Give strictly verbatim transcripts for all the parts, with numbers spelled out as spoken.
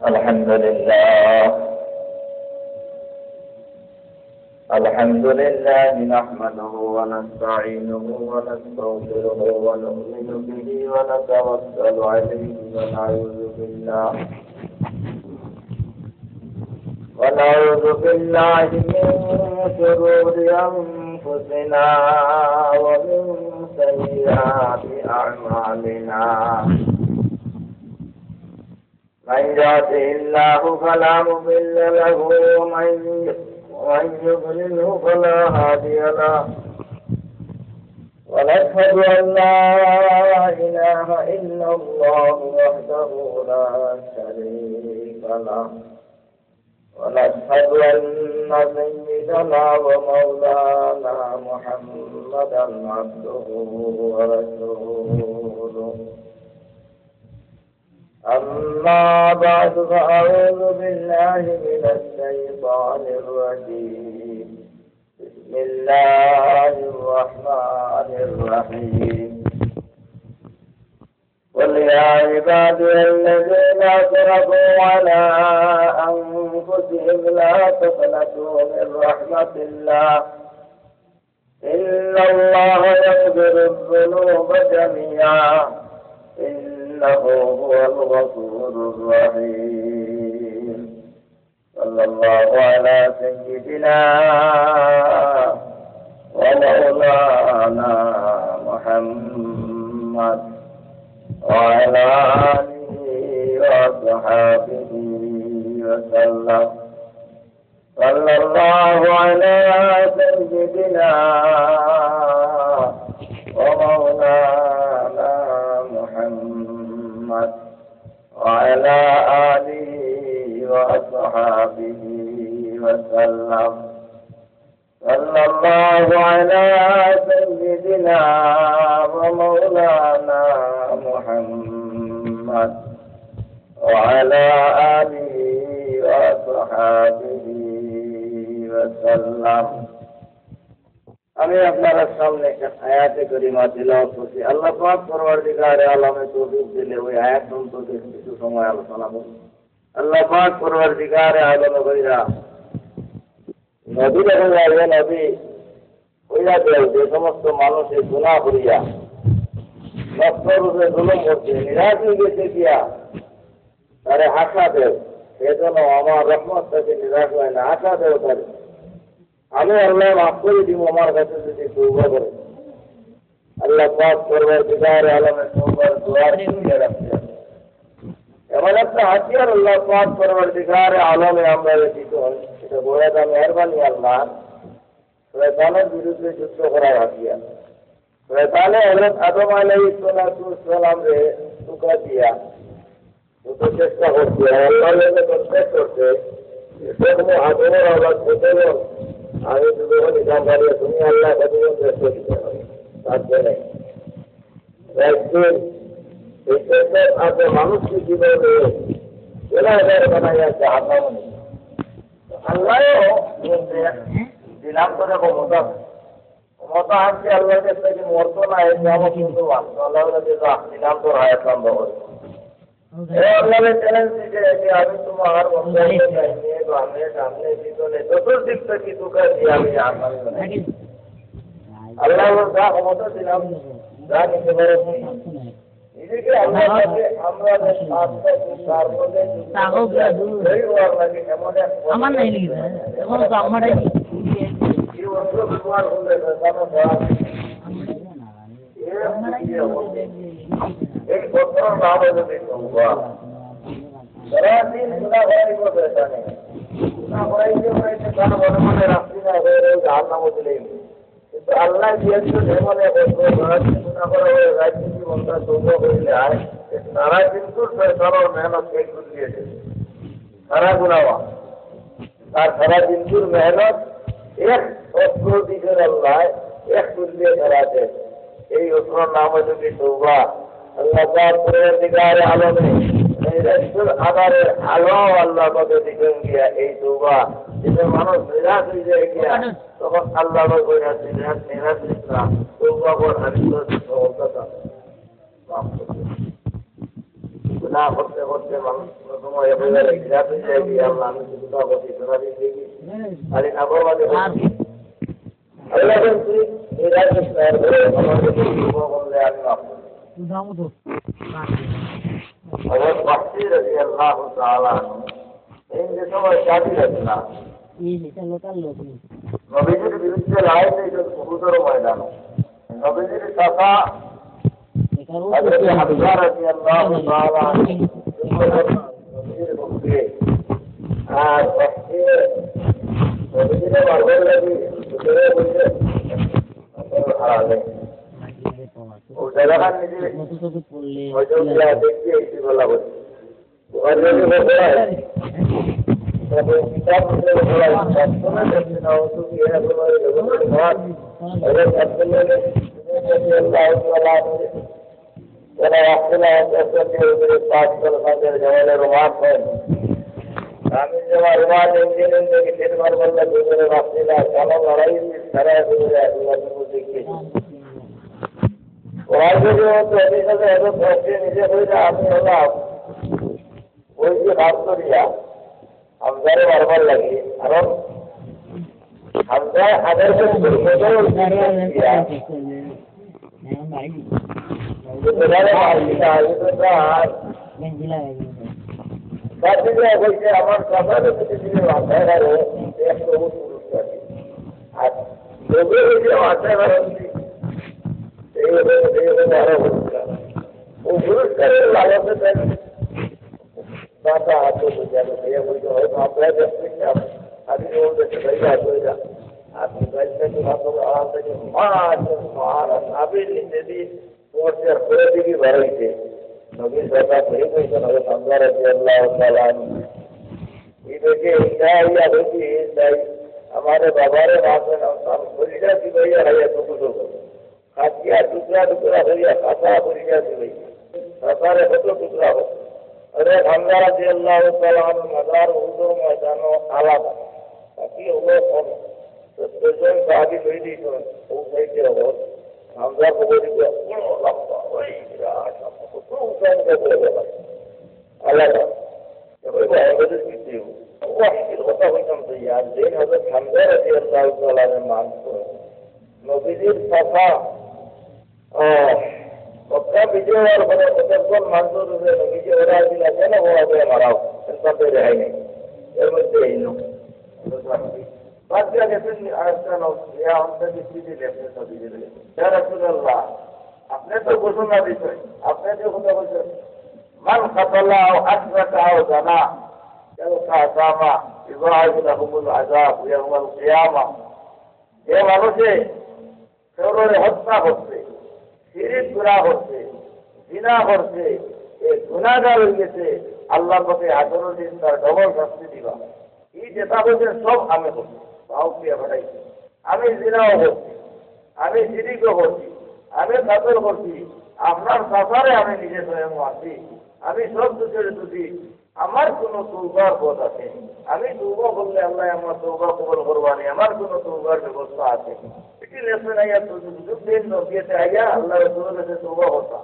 الحمد لله. الحمد لله نحمده ونستعينه ونستغفره ونؤمن به ونتوكل عليه ونعوذ بالله، ونعوذ بالله من شرور أنفسنا ومن سيئات أعمالنا. من يهده الله فلا مضل له، ومن ومن يضلله فلا هادي له. ونشهد أن لا إله إلا الله وحده لا شريك له. ونشهد أن سيدنا ومولانا محمدا عبده ورسوله. أما بعد، فأعوذ بالله من الشيطان الرجيم. بسم الله الرحمن الرحيم. قل يا عبادي الذين أسرفوا على أنفسهم لا تقنطوا من رحمة الله، إن الله يغفر الذنوب جميعا، إنه هو الغفور الرحيم. صلى الله على سيدنا ومولانا محمد وعلى آله وصحبه وسلم. صلى الله على سيدنا ومولانا محمد وعلى آله وأصحابه وسلم. صلى الله على سيدنا ومولانا محمد وعلى آله وأصحابه وسلم. আমি আপনারার সামনে একটা আয়াতে করিমা তিলাওয়াত করছি। আল্লাহ পাক পরওয়ারদিগারে আলমে তৌফিক দিলে ওই আয়াত সম্পর্কে কিছু সময় আলোচনা করি। আল্লাহ পাক পরওয়ারদিগারে আলমে কইরা নবীরে কইরা, হে নবী, কইরা দেও যে সমস্ত মানুষে গুনাহ করিয়া, নফসর উপরে জুলুম করছে, নিরাশ হয়ে গেছে গিয়া, তারে আশা দেও, সে যেন আমার রহমত থেকে নিরাশ হয় না, আশা দেও তারে। আমি আল্লাহ মাফ করে দিব আমার কাছে যদি তৌবা করে। আল্লাহ পাক পরওয়ারদিগারে আলমে তৌবার দুয়ার খুলিয়া রাখছে। এমন একটা হাতিয়ার আল্লাহ পাক পরওয়ারদিগারে আলমে আমরারে দিছইন, এটা বড় একটা মেহেরবানি আল্লাহ। শয়তানের বিরুদ্ধে যুদ্ধ করার হাতিয়ার। শয়তানে হযরত আদম আলাইহিস সালাতু ওয়াস সালামরে ধোঁকা দিয়া কত চেষ্টা করছে, আর আল্লাহর লগে confess করছে, যে, "তুমি আদমের আওলাদ, কতজন? আমি তো যখন নিতাম পারি, তুমি আল্লাহ কতজন চেষ্টা দিতে পারো?" তার জন্য একদিন এই চেষ্টা আছে, মানুষকে কিভাবে গুনাহগার বানাইয়া জাহান্নামে নিয়ে। আল্লাহও বলছে, দিলাম তোরে ক্ষমতা। ক্ষমতা আনছে আল্লাহর কাছ থেকে, মরতো না, এই নিয়ামত কিন্তু মানতো। আল্লাহ বলে যে, "যা, দিলাম তোর হায়াত লম্বা করে।" এ আল্লাহরে challenge দিছে যে, "আমি তোমার বন্দাকে ডাইনে, বামে, সামনে, পিছনে, চতুর্দিক থেকে ধোঁকা দিয়ে আমি জাহান্নামে বানাই।" আল্লাহ বলে, "যা, ক্ষমতা দিলাম, যা নিতে পারো তুমি।" এদিকে আল্লাহর কাছে আমরা যে পাঁচটা দিন তার মধ্যে তাগো গিয়া দূর। সেই ওয়ার লাগে এমন এক আমার নাই নাকি? এখন তো আমারই। এই অস্ত্র ব্যবহার করলে শয়তানও ধরা খায়। এর এই অস্ত্রর নাম হলো যে তওবা। সারাদিন গুনাহ করাই তো শয়তানে। গুনাহ করাইতে করাইতে তার মনে মনে রাখতে না হয়ে ওই জাহান্নামে চলে গেল। কিন্তু আল্লাহ দিয়েছেন এমন এক অস্ত্র, সারাদিন গুনাহ করা হয়, রাত যদি বন্দা তওবা করে যায়, সারা দিনকুর শয়তানের মেহনত শেষ করে দিয়েছে। সারা গুনাহ। তার সারা দিনকুর মেহনত এক অস্ত্র দিয়েছেন আল্লাহ, এক চুল্লিয়ে ধরাতে। এই অস্ত্রর নাম হচ্ছে কি তওবা। আল্লাহ পাক পরওয়ারদিগারে আলমে মেরাজের আধারে আলো আল্লাহ পাকে দিবেন গিয়া এই তওবা। যেটা মানুষ নিরাশ হয়ে যায় গিয়া, তখন আল্লাহ পাক বলে, "নিরাশ, নিরাশ হইস না, তওবা কর, আমি তোর সমস্যাটা মাফ করে দেব।" গুনাহ করতে করতে মানুষ সময় একেবারে বিরাট হয়ে যায় যে, "আল্লাহ, আমি তো কোথাও করছি, তোরা দিয়ে দেখি।" খালি না বলবা যে, আর "করছি।" আল্লাহ বলেন, "তুই নিরাশ হোস না, এরপরে আমাদের তওবা করলে আমি মাফ করব।" দাম তো। হযরত ওয়াহশী রাদিয়াল্লাহু তাআলা আনহু, এই যে সময় কাফির আছে না, এই এটা লোকাল লোক নেই। নবীজির বিরুদ্ধে লড়াই তো এটা উহুদের ময়দান। নবীজির চাচা হযরত হামজা রাদিয়াল্লাহু তাআলা আনহু নবীজির পক্ষে, আর পক্ষে নবীজির মারবার লাগি ভিতরে বলছে, আড়ালে। ও জায়গাটা নিজে হয়তো গিয়া দেখিয়ে এসে বলা বলছে। আমি যে আমার রুমাল এনে এনে দেখি, সেটা মারবার না, দুজনে রাখছি না, কেন লড়াই ছাড়া দুজনে একজন একজনকে দেখি। ওরা যদি ও তো অফিস আছে, এত ধরছে, নিজে কই না, আমি হলাম ওই যে কাজ করিয়া, হামজারে মারবার লাগি, কারণ হামজা আগের বছর বছর ওই যে কাজ করিয়া, বাদ দিলে কইছে, "আমার কথাটা যদি তুমি মাথায় রাখো, একশো পুরস্কার দিই।" আর লোভে কইছে, "মাথায় রাখো, এই হলো, এই হলো আরো পুরস্কার।" ও পুরস্কারের লালচে তাই বাবা, আপনি বুঝে আমি ভাইয়া বলতে হয়, তো আমরা দেখবেন না, আমি ও দেখতে ভাই, আর ওই না। আপনি ভাই থেকে ভালো, আমার থেকে মার, মার, আমি নিজে দিই, তোমার চেয়ে করে দিবি বাড়াইতে। নবীর কথা ঘুরে গেছে, নবী হামজা রাদিয়াল্লাহু তাআলা আনহু। এই দেখে, এটা ইয়া দেখি, তাই আমার বাবারে মারবে না, তার শরীরে দিবে, ইয়া, ইয়া, টুকু টুকু। কাটিয়া টুকরা টুকরা করিয়া কাটা করিয়া দিবে। কাটারে কত টুকরা হোক। আরে হামজা রাদিয়াল্লাহু তাআলা আনহু মাজার উহুদর ময়দানো আলাদা। বাকি হলো কম। সত্তর জন সাহাবী শহীদ হয়েছেন। ও সাইডে হল। হামজার কবর দিকে বড় লম্বা, ওই বিরাট লম্বা, কত উঁচা উঁচা করে বলা। আলাদা। তবে বাংলাদেশ কিন্তু ওয়াহির কথা হইতাম তো ইয়ার, যে হযরত হামজা রাদিয়াল্লাহু তাআলা আনহু মানতো, নবীজির চাচা, আহ, মক্কা বিজয় হওয়ার পরে কতজন মানতো যে নবীজি ওরা আজ না কেন ওরা দিয়ে মারাও, এর মধ্যে রেহাই নেই। এর মধ্যে এই লোক। বাদ দিয়া গেছেন আরেকটা লোক, ইয়া অন্তর্দৃষ্টি দিয়ে লেখছেন নবীজির। ইয়া রাসূলুল্লাহ, আপনি তো ঘোষণা দিচ্ছেন, আপনি যে কথা বলছেন, من قتل أو أشرك أو زنى يلقى أثاما يضاعف له العذاب يوم القيامة। যে মানুষে কেউরে হত্যা করছে, শিরিক গুনাহ করছে, জিনা করছে, এ গুনাহগার হয়ে গেছে, আল্লাহর কাছে হাজারো দিন তার ডবল শাস্তি দিবা। এই যেটা বলছেন সব আমি করছি, পাও দিয়ে পাঠাইছি। আমি জিনাও করছি, আমি শিরিকও করছি, আমি কাতল করছি, আপনার চাচারে আমি নিজে স্বয়ং মারছি, আমি সব দোষের দোষী, আমার কোনো তৌবার পথ আছে নি? আমি তৌবা করলে আল্লাহ আমার তৌবা কবুল করবা নি? আমার কোনো তৌবার ব্যবস্থা আছে নি? এটি লেসন আইয়া তো সুযোগ দিন নবীতে আইয়া আল্লাহ রসুলের কাছে তৌবা করতা।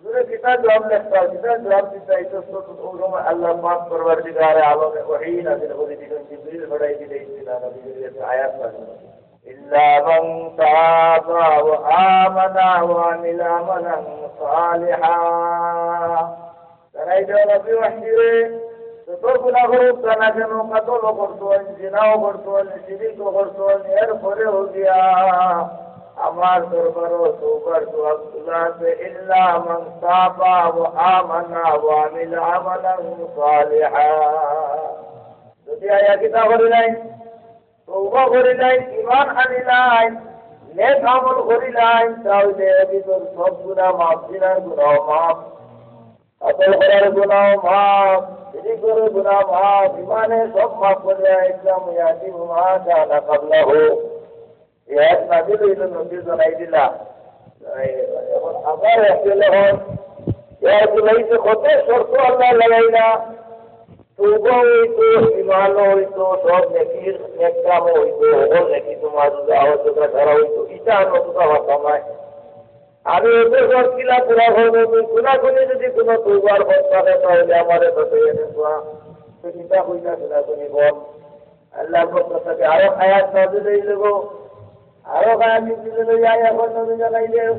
জুরে কিতা জবাব লেখতা, কিতা জবাব দিতা, এই তো তো ও সময় আল্লাহ পাক পরওয়ারদিগারে আলমে ওহী নাজিল করে দিলেন, জিবরিল পাঠাই দিলে, এই দিন নবীর কাছে আয়াত নাজিল হলো। إلا من تاب وآمن وعمل عملا صالحا। তারা এই যে নবী ওয়াহশীরে যত গুনাহ করুক না কেন, কাতলও করতন, জিনাও করতন, শিরিকও করতন, এরপরেও গিয়া আমার দরবারও তওবার জবাব খোলা আছে, إلا من تاب وآمن وعمل عملا صالحا। যদি আয়া কিতা করি নাই, তওবা করি নাই, ঈমান আনি নাই, নেক আমল করি নাই, তাহলে এ ভিতর সব গুনাহ মাফ, জিনার গুনাহ মাফ, কাতল করার গুনাহ মাফ, শিরিক করার গুনাহ মাফ, ঈমানে সব মাফ করিয়া ইসলাম ইয়াতি মা কানা ক্বাবলাহু। এই আয়াত নাজিল হইল, নবী জানাই দিলা। জানাই দিলা। এখন আবার এক গেলে হয়, ইয়ার গুনাইতে কত শর্ত আল্লাহ লাগাইলা। তওবা হইতো, ঈমান হইতো, সব নেকির, নেক কাম হইতো, হকল নেকি তোমার রোজা হইতো, ছাড়া হইতো, ইটা আর নতুন কথা নাই। আমি অত শর্ত কিলা পুরা করবো, তুই খুনাখুনি যদি কোনো তওবার পথ থাকে, তাহলে আমারে বাঁচাইয়া দে, তোরা। তুই চিন্তা করিস না, খুনাখুনি বল। আল্লাহর পক্ষ থেকে আরো আয়াত নাজিল হইল গো। আরো আয়াত নাজিল হইল, ইয়া এখন নবী জানাই দেও,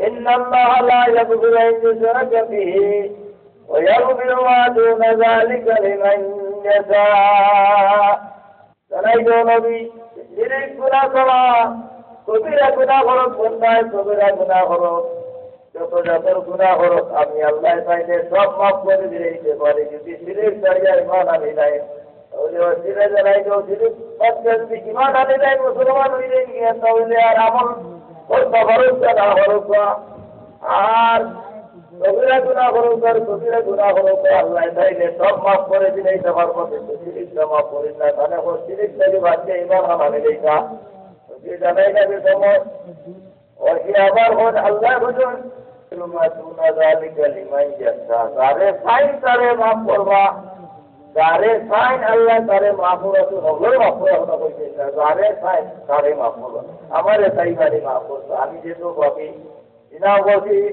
"ইন্নাল্লাহা লা ইয়াগফিরু আন ইউশরাকা বিহি ওয়া ইয়াগফিরু মা দুনা যালিকা লিমান ইয়াশা।" জানাই দেও নবী, শিরিক গুনাহ ছাড়া, কবিরা গুনাহ করুক, বন্দায় কবিরা গুনাহ করুক, যত জাতর গুনাহ করুক, আমি আল্লাহ চাইলে সব মাফ করে দিতে পারি। যদি শিরিক ছাড়িয়া ইমান আনি নাই, তাহলে অচিরে জানাই দেও, শিরিক বাদ দিয়া যদি ইমান আনি নাই, মুসলমান হইলে গিয়া, তাহলে আর আমল করবা, করুক বা না করুক বা, আর কবিরা গুনাহ করুক আর কবিরা গুনাহ করুক, আল্লাহ চাইলে সব মাফ করে দিলে এটা পারবো, কিন্তু শিরিকটা মাফ করি না। তাহলে এখন শিরিক থেকে বাদ দিয়ে ইমান আনা নিলে এটা, ওই যে জানাই না যে সময়, ওই যে আবার হন আল্লাহ বলেন, "মা দুনা যালিকা লিমান ইয়াশা", যারে চাইন তারে মাফ করবা, যারে চাইন আল্লাহ তারে মাফ করবা, তো হকলরে মাফ করার কথা কইছেন না, যারে চাইন তারে মাফ করবা। আমারে চাইবারে মাফ করবা, আমি যে তো পাপী, জিনা করছি,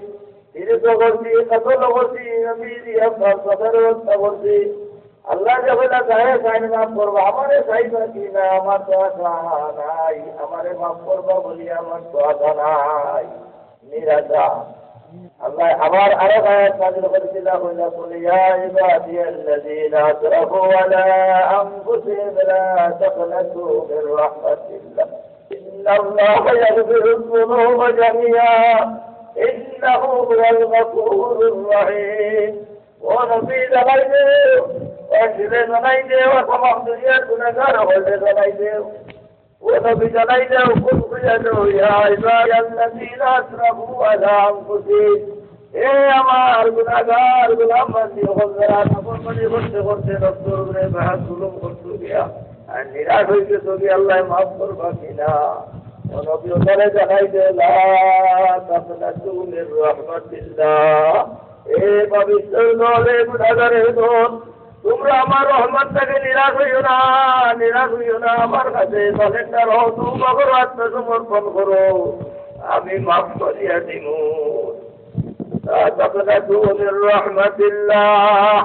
শিরিক করছি, কতল করছি, নবীর হক সদর হত্যা করছি। আল্লাহ যে বলে, "যারে চাইন মাফ করবা, আমারে চাইবা কি না, আমার তো আশা নাই, আমারে মাফ করবা বলি আমার তো আশা নাই, নিরাশা।" আল্লাহ আবার আরো আয়াত নাজিল করেছিল, বলে, "ইয়া ইবাদিয়াল্লাযীনা আসরাফু আলা আনফুসিহিম লা তাকনাতু মির রাহমাতিল্লাহ।" ইন্নাল্লাহা ইয়াগফিরুয যুনুবা জামিআ, ইন্নাহু হুয়াল গফুরুর রহিম। ও নবী, জানাই দেও, ও দিলে জানাই দেও, ও তামাম দুনিয়ার গুনাহগার হকলরে জানাই দেও। ও নবী, জানাই দেও, খুব খুলে দেও, ইয়া ইবাদিয়াল্লাযীনা আসরাফু আলা আনফুসিহিম। এ আমার গুনাহগার গোলাম বান্দি হকল, যারা নাফরমানি করতে করতে নফসর উপরে বেহাদ জুলুম করছো গিয়া, আর নিরাশ হইতেছো গিয়া, আল্লাহ মাফ করবা কিনা? ও নবী, ওতারে জানাই দে, লা তাকনাতু মির রাহমাতিল্লাহ। এ পাপিষ্ঠ দল, এ গুনাহগার দল, তোমরা আমার রহমত থেকে নিরাশ হইও না, নিরাশ হইও না। আমার কাছে সারেন্ডার হও, তওবা করো, আত্মসমর্পণ করো, আমি মাফ করিয়া দিমু। لا تقنطوا من رحمة الله،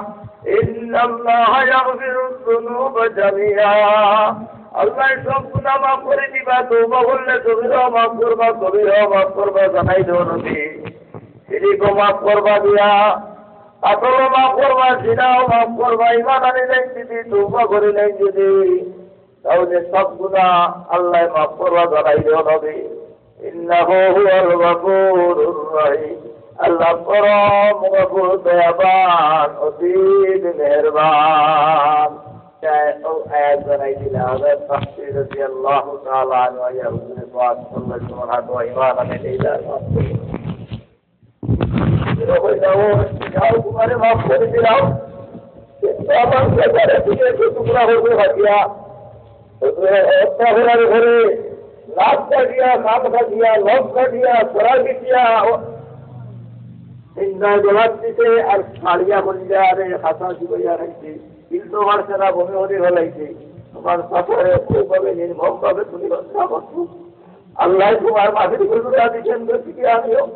إن الله يغفر الذنوب جميعا। আল্লাহ সব গুনাহ মাফ করে দিবা, তওবা করলে সগীরাও মাফ করবা, কবিরাও মাফ করবা, জানাই দেও নবী। শিরিকও মাফ করবা দিয়া, কাতলও মাফ করবা, জিনাও মাফ করবা, ইমান আনিলাই যদি, তওবা করিলাই যদি, তাহলে সব গুনাহ আল্লাহ মাফ করবা, জানাই দেও নবী। ইন্নাহু হুয়াল গফুরুর রহিম। আল্লাহ পরম গফুর, দয়াবান, অতি মেহেরবান। ও আয়াত জানাই দিলা হযরত সাহসী রাদিয়াল্লাহু তাআলা আনহু, ইয়া হুজুরে পাক সাল্লাল্লাহু আলাইহি ওয়াসাল্লাম, হাত ও ইমান আমি দিলা। যাও, যাও, তোমারে মাফ করে দিলাম। কিন্তু আমার সদরে তুমি একটু টুকরা হতে পারিয়া, হত্যা করার ঘরে লাশ কাটিয়া, কান কাটিয়া, নখ কাটিয়া, ছড়া পিটিয়া, ও চিন্তায় গলাত দিতে আর ছাড়িয়া বলিয়া, আরে, হাতা চুবাইয়া খাইছে, কিন্তু আমার সেনা বমি করে ফেলাইছে। তোমার সদরে ওইভাবে নির্মমভাবে তুমি হত্যা করছো। আল্লাহ তোমার মাফির ঘোষণা দিচ্ছেন, গতিকে আমিও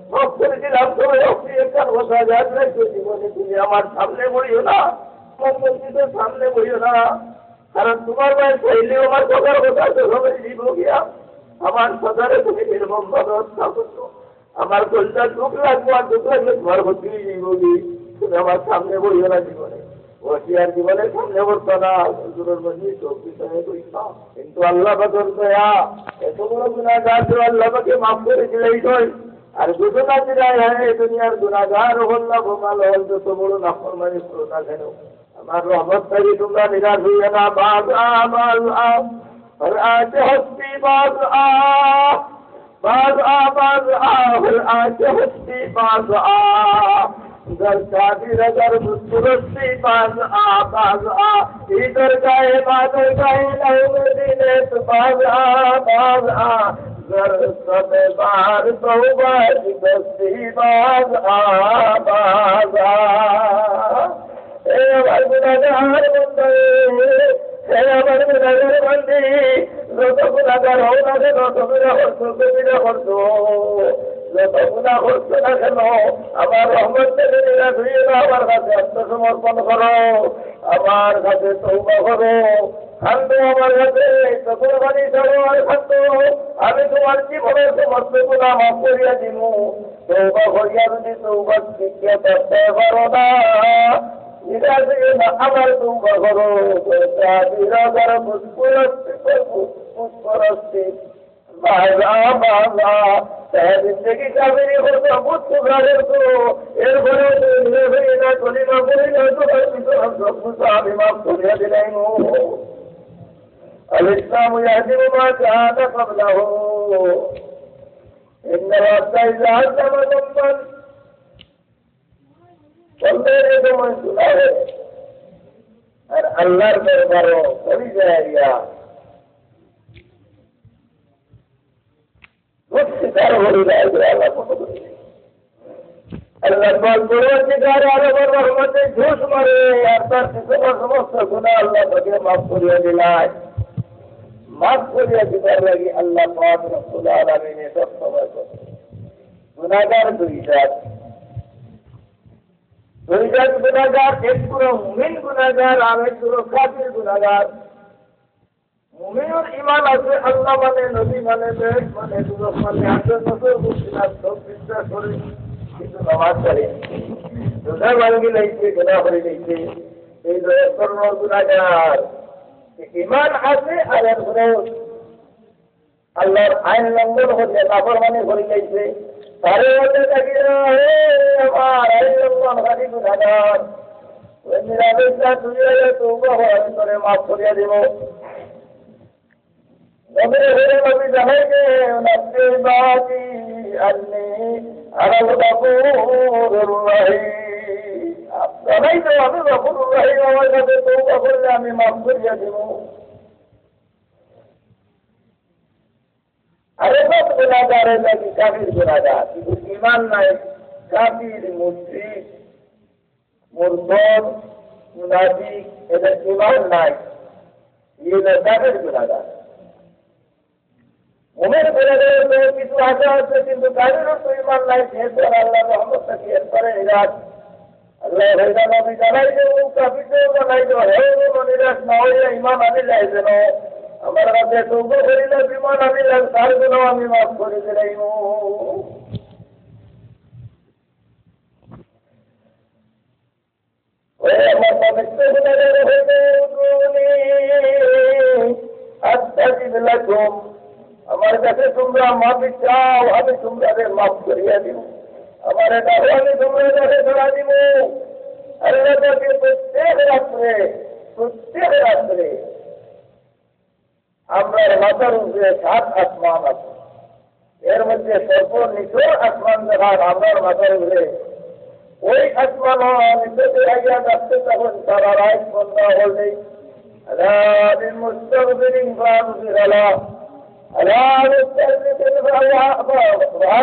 মাফ করে দিলাম। তবে একটি একটা কথা, যাত্রায় জীবনে তুমি আমার সামনে বইও না, আমার মসজিদের সামনে বইও না, কারণ তোমার ভাই চাইলেও আমার কথার কথা তো হবে জীব গিয়া। আমার সদরে তুমি নির্মম ভাবে হত্যা করছো। আমার কলিজা দুঃখ লাগবো, আর দুঃখ লাগলে তোমার ক্ষতি হয়ে যাইব কি? তুমি আমার সামনে বইও না জীবনে। ও কি আর জীবনে সামনে বসতো না, হুজুরের মধ্যে চোখ পিছনে বইতাম। কিন্তু আল্লাহ পাকের দয়া, এত বড় গুনাহগার তো আল্লাহ পাকে মাফ করে দিলেই নয়। আর ঘোষণা দিলাই, হ্যাঁ, এই দুনিয়ার গুনাহগার হল না, বোকাল হল, যত বড় নাফরমানি করো না কেন, আমার রহমত থাকি তোমরা নিরাশ হইও না। বাজ আ, বাজ আ, হর আ, হস্তি বাজ আ। باز آ، باز آ، ہر آ کہ ہستی باز آ۔ گر قادر گر درستی باز آ، باز آ۔ ای درگاہ ما درگاہ نو مدینے تو باز آ، باز آ۔ گر صد بار توبہ کی دستی باز آ، باز آ۔ এ আমার গুনাহগার বন্দা, এ আমার গুনাহগার বান্দি, যত গুনাহগার হও না কেন, কবিরা করছো, কবিরা করছো, যত গুনাহ করছো না কেন, আমার রহমত থেকে নিরাশ হইও না, আমার কাছে আত্মসমর্পণ করো, আমার কাছে তওবা করো, কান্দো আমার কাছে, চোখের পানি ছাড়ো আর কান্দো, আমি তোমার জীবনের সমস্ত গুনাহ মাফ করিয়া দিমু। তওবা করিয়া যদি তওবার টিকিয়া থাকতে পারো না, নিরাশ হইও না, আবার তওবা করো। কাফির আবার বুতপরস্তি করবো, বুতপরস্তি। বাবা, বাবা, তারা জিন্দেগি কাফিরি করতো, বুত পূজা করতো, এরপরেও তুমি নিরাশ হইও না, কলিমা পড়িলা, তোমার ভিতরে সব কিছু আমি মাফ করিয়া দিলাম। الإسلام يهدم ما كان قبله. إن العبد إذا أذنب ذنبا, বলতে এই সময় গুনাহ করে। আর আল্লাহর দরবারও পড়ি যায় ইয়া। মুক্তি তার হয়ে যায় যে আল্লাহ কত করে। আল্লাহ পাক পরওয়ারদিগার আলমের রহমতে জোশ মারে, আর তার জীবনের সমস্ত গুনাহ আল্লাহ তাকে মাফ করিয়া দিলায়। মাফ করিয়া দিবার লাগি আল্লাহ পাক রব্বুল আলামিনে সব সময় করে। গুনাহগার দুই জাত। দুই জাত গুনাহগার, এক পুরো মুমিন গুনাহগার, আর এক পুরো কাফির গুনাহগার। মুমিনর ঈমান আছে, আল্লাহ মানে, নবী মানে, বেহেশত মানে, দুজখ মানে, আখেরাত মানে, মুক্তিলাভ সব বিশ্বাস করে, কিন্তু নামাজ পড়ে না। রোজা ভাঙ্গি লাইছে, গুনাহ করি লাইছে, এই দুই ধরনের গুনাহগার। ঈমান আছে, আর এরপরে আল্লাহর আইন লঙ্ঘন করিয়া নাফরমানি করি লাইছে। তারে বলতে থাকি না, "হে আমার আইন লঙ্ঘনকারী গুনাহগার, ওই নিরামিষ না তুই আগে তওবা কর, আমি তোরে মাফ করিয়া দিব।" নবীর ঘরে নবী জানাই দে, "নাব্বি ইবাদি আন্নি আনাল গাফুরুর রাহিম।" জানাই দে, আমি গাফুরুর রাহিম, আমার কাছে তওবা করলে আমি মাফ করিয়া দিব। আরে কত গুনাহগার, এর লাগি কাফির গুনাহগার, কিন্তু ঈমান নাই, কাফির, মুশরিক, মুরতাদ, মুনাফিক, এদের ঈমান নাই, এরা কাফির গুনাহগার। মুমিন গুনাহগারের তো কিছু আশা আছে, কিন্তু কাফিরের তো ঈমান নাই, সে তো আর আল্লাহর রহমত থাকি এরপরে নিরাশ। আল্লাহ হয়তো নবী জানাই দে, ও কাফিরদের জানাই দে, হে ও নিরাশ না হইয়া ঈমান আনিলায় যেন। আমার কাছে তওবা করিলায়, ঈমান আনিলায়, তার গুনাহ আমি মাফ করি দিলাইমু। ওরে আমার পবিত্র গুনাহগার হইলে, উদউনি আস্তাজিব লাকুম। আমার কাছে তোমরা মাফি চাও, আমি তোমরারে মাফ করিয়া দিব। আমারে ডাকো, আমি তোমরারে ডাকি সাড়া দিব। আল্লাহ পাকে প্রত্যেক রাত্রে, প্রত্যেক রাত্রে আমরার মাথার উপরে সাত আসমান আছে। এর মধ্যে সর্বনিচের আসমান যেখান আমরার মাথার উপরে, ওই আসমানও নিচে আইয়া ডাকতে তখন তারা রাইত বন্ধ হলে, ألا بمستغفر فاغفر له، ألا مستغفر فهو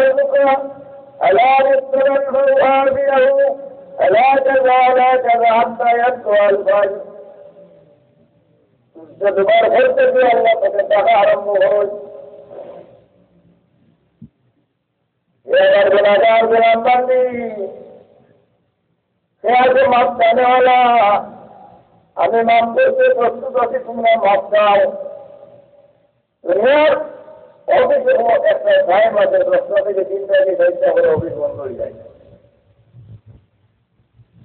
ربك، ألا مضطرا فهو عافيه، ألا كذا، ألا كذا، حتى يطلع الفجر। সূর্য ডুবার পর থেকে আল্লাহ তাকে ডাকা আরম্ভ হয়। এ আমার গুনাহগার গোলাম বান্দি, সে আছে মাফ চানেওয়ালা, আমি মাফ করতে প্রস্তুত আছি, তোমরা মাফ চাও। দুনিয়ার অফিসে একটা টাইম আছে, দশটা থেকে তিনটা কি চারটা করে অফিস বন্ধ হয়ে যায়।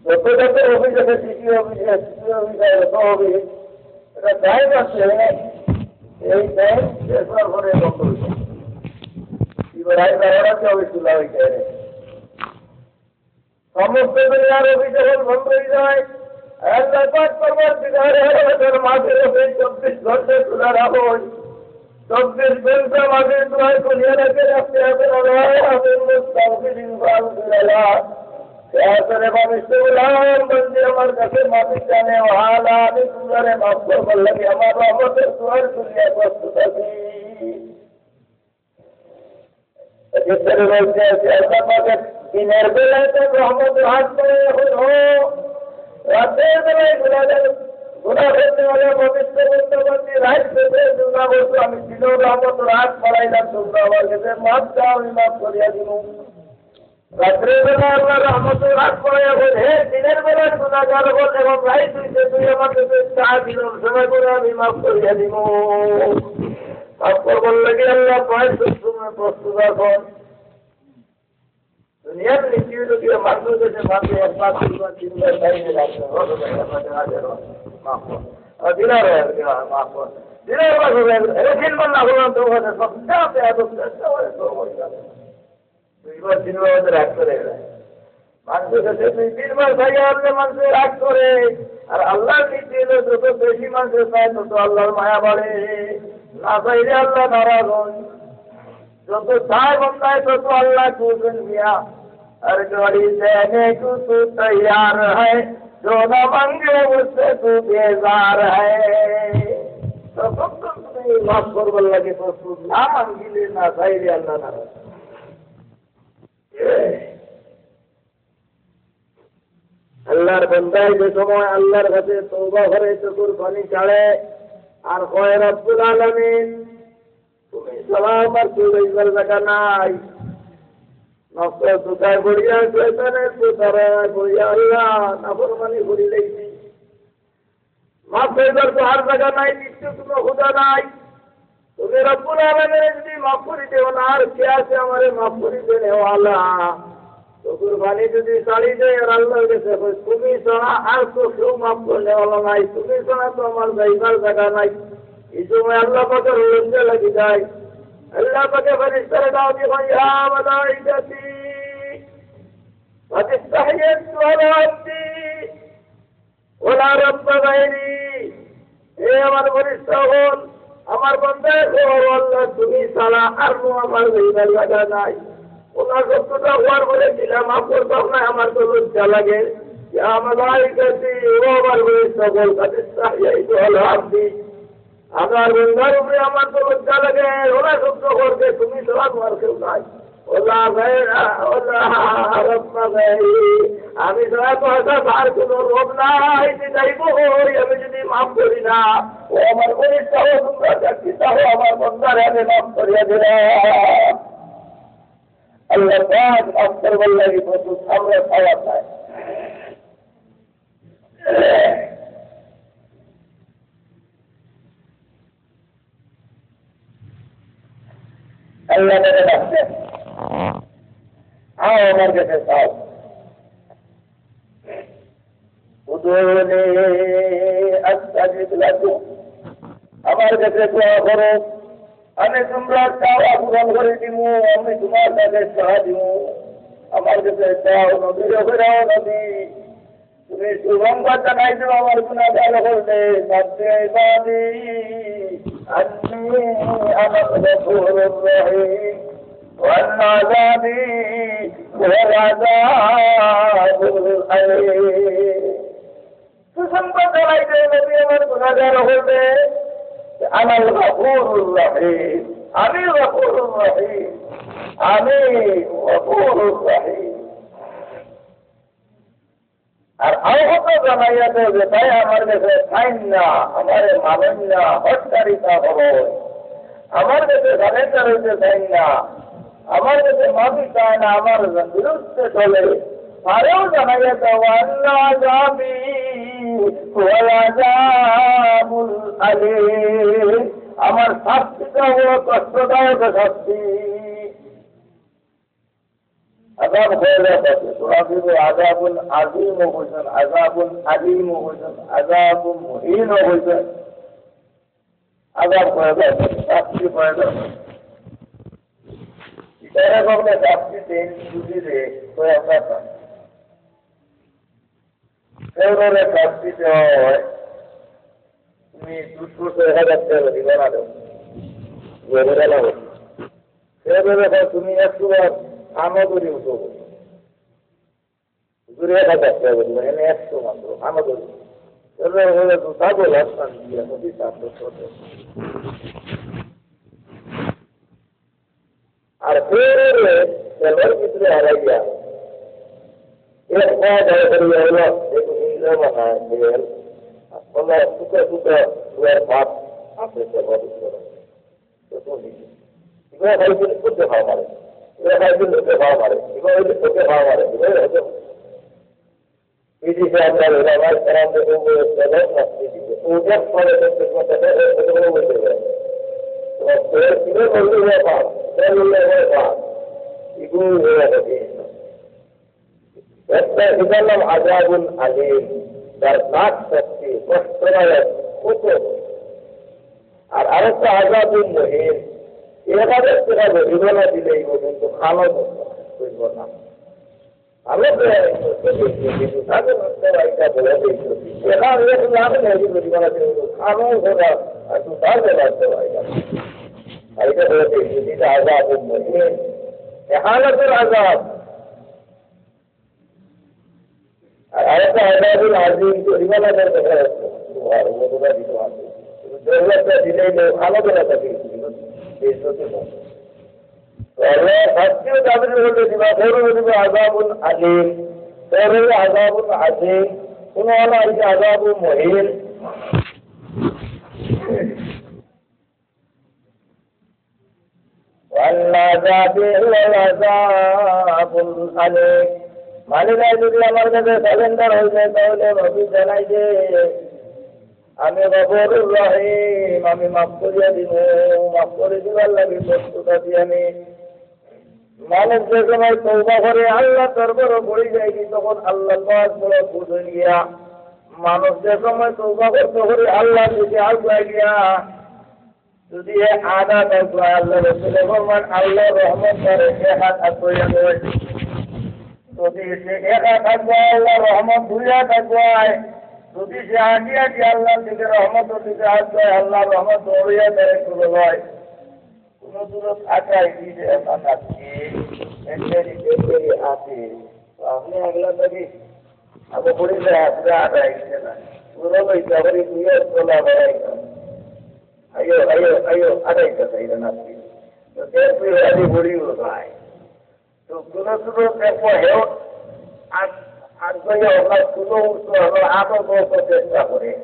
যত যত অফিস আছে, সিটি অফিস, এসপি অফিস, আর যত অফিস, এটা টাইম আছে, এই টাইম শেষ হওয়ার পরে বন্ধ হয়ে যায়। এবার রাত বারোটাতে অফিস খোলা হয়ে যায়। সমস্ত দুনিয়ার অফিস যখন বন্ধ হয়ে যায়, আল্লাহ পাক পরওয়ারদিগারে আলমের মাফের অফিস চব্বিশ ঘন্টা খোলা রাখো। চব্বিশ ঘন্টা মাফের দোয়ায় খুলিয়া রাখে, রাখতে হবে না। আমিন মুস্তাগফিরিন ফাগফির লাহ। হে আসলে মানুষ তো গোলাম বান্দি, আমার কাছে মাফি চানে, ওয়ালা আমি তোমরারে মাফ করবার লাগি আমার রহমতের দুয়ার খুলিয়া প্রস্তুত আছি। এক্ষেত্রে বলছে যে আল্লাহ পাকের দিনের বেলায় তো রহমতের হাত ধরে এখন হো, রাতের বেলায় গুনাহগার, গুনাহ করতে পবিত্র বুদ্ধ বন্দি রাইত পেতে দোয়া করছো, আমি দিনর রহমত রাত বাড়াইলাম, তোমরা আমার কাছে মাফ চাও, আমি মাফ করিয়া দিমু। রাত্রে বেলা আল্লাহ রহমত রাত বাড়াইয়া বলে, হে দিনের বেলা গুনাহগার হল এবং রাইত হইতে তুই আমার কাছে চা দিলাম, সেবা করে আমি মাফ করিয়া দিমু। মাফ করবার লাগি আল্লাহ পাঁচ সময় প্রস্তুত আছইন। দুনিয়ার নীতি হইল কি, মানুষ দেশে মানুষ একবার, দুইবার, তিনবার চাইলে রাখতে হবে, মাফ কর। আর দিনার হয়, আর কি হয়, মাফ কর। দিনার হয়, এরা তিনবার না করলাম তো ওখানে সব যা আছে, এত চেষ্টা করে তো ওই যাবে। দুইবার, তিনবার হয়তো রাগ করে এরা। মানুষের কাছে দুই তিনবার চাইয়া আপনি মানুষের রাগ করে। আর আল্লাহর নীতি হলো যত বেশি মানুষের চায় তত আল্লাহর মায়া বাড়ে। না চাইলে আল্লাহ নারাজ হন। যত চায় বন্দায় তত আল্লাহ খুশ হন মিয়া। আর ঘড়ি দেনে কো তু তৈয়ার হ্যায়, জো না মাঙ্গে উসসে তু বেজার হ্যায়। ততক্ষণ তুমি মাফ করবার লাগি প্রস্তুত, না মাঙ্গিলে না চাইলে আল্লাহ নারাজ। আল্লাহর বান্দায় যে সময় আল্লাহর কাছে তওবা করে, চোখের পানি ছাড়ে, আর কয়, "রব্বুল আলামিন, তুমি ছাড়া আমার কেউ যাইবার জায়গা নাই।" নফসের ধোকায় পড়িয়া, শয়তানের প্রতারণায় পড়িয়া, আল্লাহ, নাফরমানি করি লাইছি। মাফ করিবার তো আর জায়গা নাই, নিশ্চয় কোনো খোদা নাই। তুমি রব্বুল আলামিন যদি মাফ করি দেও না, আর কে আছে আমারে মাফ করি দেনেওয়ালা? চোখের পানি যদি ছাড়ি দেয় আর আল্লাহর কাছে কয়, "তুমি ছাড়া আর তো কেউ মাফ করনেওয়ালা নাই, তুমি ছাড়া তো আমার যাইবার জায়গা নাই।" এই সময় আল্লাহ পাকের লজ্জা লাগি যায়। আল্লাহ পাকে ফেরেশতারে ডাক দিয়া কয়, "ইয়া মালাইকাতি, কাদ ইস্তাহইতু আলা আবদি।" ওয়ালা রাব্বা গায়রি, হে আমার ফেরেশতা অকল, আমার বান্দায় কয়, "ও আল্লাহ, তুমি ছাড়া আর নু আমার যাইবার জায়গা নাই।" ওলা শব্দটা হওয়ার পরে দিলাম, মাফ করতাম না, আমার তো লজ্জা লাগে। ইয়া মালাইকাতি, ও আমার ফেরেশতা অকল, কাদ ইস্তাহইতু আলা আবদি। আমার বান্দার উপরে আমার তো লজ্জা লাগে, ওলা শব্দ করতে তুমি ছাড়া তোমার কেউ নাই। ওলা গায়রা, ওলা রাব্বা গায়রি। আমি ছাড়া তো হঠাৎ আর কোনো রব নাই, যে যাইব কই, আমি যদি মাফ করি না। ও আমার ফেরেশতা অকল, তোমরা সাক্ষী থাকো, আমার বান্দারে আমি মাফ করিয়া দিলাম। আল্লাহ পাক মাফ করবার লাগি প্রস্তুত, আমরা খাওয়া খাই। আল্লাহ তাআলা ডাকছেন, "আও আমার কাছে চাও।" উদউনি আস্তাজিব লাকুম। আমার কাছে দোয়া করো, আমি তোমরা চাওয়া পূরণ করি দিমু, আমি তোমার কাছে চাওয়া দিমু। আমার কাছে চাও, নবী, ও ফেরাও নবী, তুমি সুসংবাদ জানাই দেও আমার গুনাহগার অকলরে, নাব্বি ইবাদি আন্নি আনাল গফুরুর রহিম, ওয়া আন্না আযাবি হুয়াল আযাবুল আলীম। সুসংবাদ জানাই দেও নবী আমার গুনাহগার অকলরে, আনাল গফুরুর রহিম, আমি গফুরুর রহিম, আমি গফুরুর রহিম। আর আরো কথা জানাইয়া দেয় যে তাই আমার কাছে চাইন না, আমারে মানইন না, হটকারিতা করইন, আমার কাছে সারেন্ডার হইতে চাইন না, আমার কাছে মাফি চায় না, আমার বিরুদ্ধে চলে, তারেও জানাইয়া দেয়, "ওয়া আন্না আযাবি হুয়াল আযাবুল আলীম।" আমার শাস্তিটা বড় কষ্টদায়ক শাস্তি। আযাব কয় জাত আছে, কোরআন শরীফে আযাবুন আযীমও কইছইন, আযাবুন আলীমও কইছইন, আযাবুন মুহীনও কইছইন। আযাব কয় জাত আছে, শাস্তি কয় জাত আছে। ইতারে কখনো শাস্তি দেন, বুঝি দে, কয় আমরা শাস্তি। কেউরে শাস্তি দেওয়া হয়, তুমি দুই করছো, এক হাজার টেকা দিবা না দেও, জরিমানা হবে। কেউরে কয় তুমি একশো বার থানো ধরি উঠো, হুজুরে এক হাজার টেকা দিবা, এনে একশো মাত্র, থানো ধরি। কেউরে বলে জুতা বলে আসলাম গিয়া, নদী সাত বছর। আর ফের তেলর ভিতরে হারাইয়া, এক পা বার করিয়া হলো, এক ইন্দ্র বানায় তেল, আর শুকা শুকা গুয়ার পাত আছে, সে পবিত্র। তো তুমি এগুলো খাইতে করতে পারো মারে, এগুলো খাইতে করতে পারো মারে, এগুলো হইতে করতে পারো মারে, এগুলো হয়তো এই যে আমরা ওলামায়ে কেরামদের উপরে তলব রাখতে দিবে, ওদের পরে করতে করতে করতে করতে বলতে পারে। তোমার তো এগুলো বলতে হবে পাপ, এগুলো বলতে হবে পাপ। এগুলো হয়ে গেছে। একটা এটার নাম আযাবুন আলীম, দর্দনাক শাস্তি, কষ্টদায়ক, কঠোর। আর আরেকটা আযাবুন মুহিন, এবাদত করা গরিবনা দিলে এই পর্যন্ত খানো করব না। ভালো করে আমি করতে দেখি, কিন্তু তাদের করতে ভাইটা বলে দেখি। এখানে এক লাখ নেই গরিবনা দিলে খানো করা আর তো তার বেলা করতে ভাইটা। আর এটা বলে দেখি, এটা আযাবুন মুহিন, এহানাতুল আযাব। আর আরেকটা আযাবুল আজিম, জরিমানা দেওয়ার কথা আছে। আর ওগুলা দিতে হবে। কিন্তু জরিমানাটা দিলেই তো আলাদা কথা কি? কিন্তু বেইজ্জতি হয়। তো আল্লাহ শাস্তিও তাদের উপরে দিবা, বড় দিবা আযাবুল আলীম। তাহলে আযাবুল আজিম, কোনো হলো এই যে আযাবুল মুহিন। والعذاب والعذاب الأليم। মালিক, যদি আমার কাছে সারেন্ডার হয়ে যায়, তাহলে নবী জানাই যে, "আমি গফুরুর রহিম, আমি মাফ করিয়া দিব, মাফ করে দিবার লাগি প্রস্তুত আছি আমি।" মানুষ যে সময় তওবা করে, আল্লাহ দরবারও পড়ে যায় কি, তখন আল্লাহ পাক বড় খুশ হয়ে গিয়া, মানুষ যে সময় তওবা করতে করে, আল্লাহ দিকে আগুয়া গিয়া, যদি এ আঘাত আগুয়ায়, আল্লাহ রসুলে ফরমান, আল্লাহর রহমত তারে এ হাত আগুয়াইয়া দেয়। যদি সে এ হাত আগুয়ায়, আল্লাহর রহমত দুই হাত আগুয়ায়। যদি সে আটি আটি আল্লাহর দিকে রহমতর দিকে আগুয়ায়, আল্লাহর রহমত দৌড়িয়া তারে তুলে লয়। কোনো দূরত আটাই দিলে এখন আজকে এমনি এমনি আছে। তো আপনি আগলা থাকি আবু পড়ি যায়, আপনি আটাই দিলে না। পুরো লইতে আবার এই দুই হাত তোলা বাড়াইতাম। আইও, আইও, আইও, আড়াইটা চাইলেন আপনি। তো দেখবি, আগে ঘুরি উঠো ভাই। তো কোনো কোনো দেখবো, হেও, আর, আর কইয়া ওরা কোনো উঠতো, আমরা আরো বলতে চেষ্টা করে।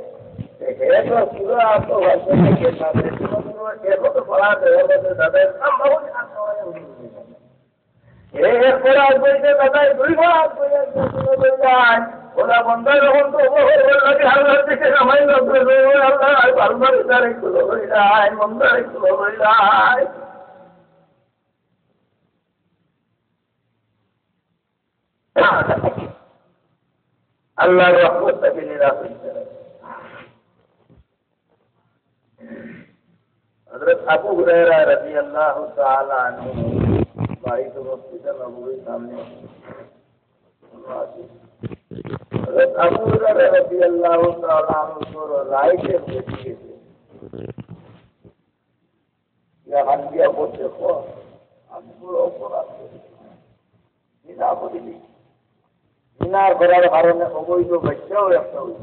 তো হে তো পুরো আত্মভাষা থেকে না, কোনো কোনো দেখো তো পড়া দেওয়া বলতে দাদা, আমরা ওই আত্মভাষা এ একবার আগ বইতে দাদাই, দুইবার আগ বইতে দাদাই। ওরা বন্দার যখন তো ওভার লাগে, আল্লাহর দিকে নামাই লাগবে, ওই আল্লাহ, আর বারবার ইশারা করলো, ওই যায়, বন্দার করলো, ওই যায়। আল্লাহর রহমত তাকে নিরাশ হইতে হবে। হযরত আবু হুরায়রা রাদিয়াল্লাহু তাআলা আনহু বাড়িতে মসজিদে নববীর সামনে আছেন। হযরত আবু হুরায়রা রাদিয়াল্লাহু তাআলা আনহু তো রাইতে বেশি গেছে। ইয়া হাদিয়া বলতে, "ও, আমি বড় অপরাধ করেছি।" জিনা করিনি। জিনা করার কারণে অবৈধ বাচ্চাও একটা হইল।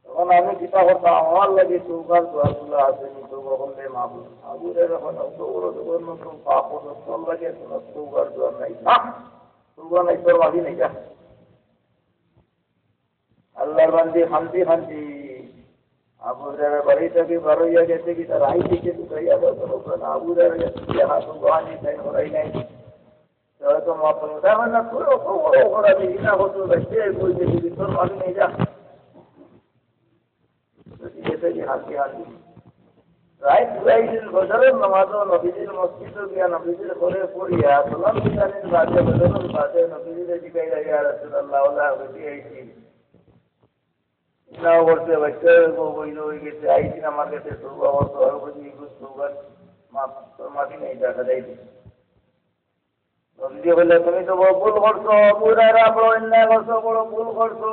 তখন আমি চিন্তা করতাম, আমার লাগি তওবার দোয়ার খোলা আছে নি, তওবা করলে মাহফুজ। মাহফুজের এখন অত বড় জঘন্য তো পাপ হলো, তোর লাগি কোনো তওবার দোয়ার নাই। না, তওবা নাই, তোর মাফি নাই, যা। আল্লাহর বান্দি খান্দি খান্দি আবু হুরায়রার বাড়ি থাকি বার হইয়া গেছে কি, তার আই থেকে ঢুকাইয়া দেওয়া হলো। কারণ আবু হুরায়রার গেছে কি, হাত উবানি তাই করাই নাই। তো হয়তো মাফ করবো। তার মানে তুই অত বড় অপরাধী, জিনা করতে যাচ্ছে, বলছে, "যদি তোর মাফি নেই, যা।" তো ঠিক আছে, কি হান্দি হান্দি। রাইত পুরাই দিন ফজরের নামাজও নবীজির মসজিদও গিয়া নবীজির ঘরে পড়িয়া, সালাম ফিরানির বাদে, ফজরের বাদে নবীজিরে জিগাইলা, "ইয়া রাসূলুল্লাহ, ওলা বেটি আইছি।" না বলতে, "বাচ্চা বইল হয়ে গেছে, আইছি না আমার কাছে, তওবা করতো, আর বলছি, এগুলো তওবা মাফ, তোর মাফি নেই, দেখা দেয়।" নবীজি বললে, "তুমি তো বড় ভুল করছো, আবু হুরায়রা, বড় অন্যায় করছো, বড় ভুল করছো।"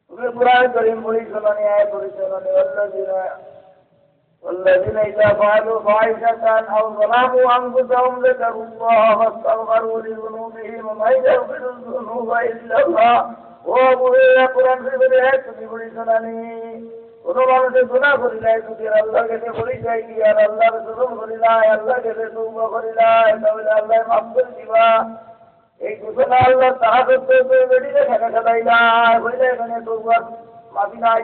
তুমি কোরআন করিম পড়ি শোনানি, আয়াত পড়ি শোনানি, والذين، والذين إذا فعلوا فاحشة أو ظلموا أنفسهم ذكروا الله فاستغفروا لذنوبهم ومن يغفر الذنوب إلا الله। ও আবু হুরায়রা, কোরআন শরীফের আয়াত তুমি পড়ি শোনানি। কোনো মানুষে গুনাহ করিলে যদি আল্লাহর কাছে পড়ি যায় কি, আর আল্লাহর জুলুম করিলে, আল্লাহর কাছে তওবা করিলে, তাহলে আল্লাহ মাফ করে দিবা। এই ঘোষণা আল্লাহ তারা করতে হতে বেরিয়ে খেলা খেলাইলা, হইলে এখানে তবুয়ার মাফি নাই।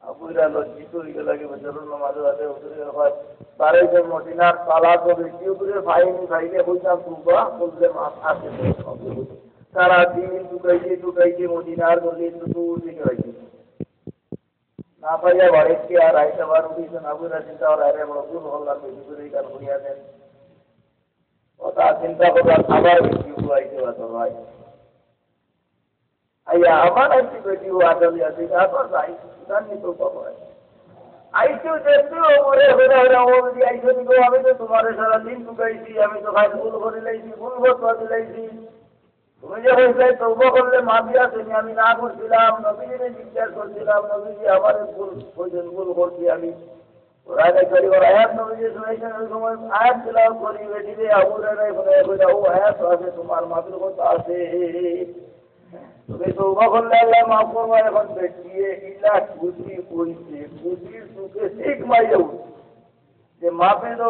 আবু হুরায়রা লজ্জিত হয়ে গেল, আগে বছরের নামাজে রাতে হুজুরের ঘর, তারে যে মদিনার তালা তো বেশি উপরে পাইনি, পাইলে হইতাম তওবা করলে মাফ আছে। সারা দিন টুকাইতে টুকাইতে মদিনার গলি একটু দূর থেকে হয়েছে। না পাইয়া বাড়িতে আর আইতে পারবি না, বুঝা চিন্তা করা, আরে বড় ভুল করলাম, বেশি করে এই গান শুনিয়া দেন। ও তা চিন্তা করলাম, আবার বেশি উপরে আইতে পারতো ভাই। আইয়া আমার আইতে বেশি ও আদলি আছে, আবার যাই, জানি তো বাবা। আইতে দেখতে ও মরে হরে হরে, ও যদি আইতে নিব, আমি তো তোমার সারা দিন টুকাইছি, আমি তো খালি ভুল করে লাইছি, ভুল বদলা দিলাইছি। তুমি যে কইছিলে তওবা করলে মাফি আছে নি, আমি না করছিলাম, নবীজিরে জিজ্ঞাসা করছিলাম, নবীজি আমারে ভুল কইছেন, ভুল করছি আমি। কোরআনে শরীফের আয়াত নবীজি শুনাইছেন, ওই সময় আয়াত তিলাওয়াত করি, বেটি রে, আবু হুরায়রা শুনে, কইলা, "ও আয়াত তো আছে, তোমার মাফির কথা আছে। তুমি তওবা করলে আল্লাহ মাফ করবা।" এখন বেটিয়ে ইলা খুশি কইছে, খুশির চোখে শিখ মাইয়া উঠছে। যে মাফি তো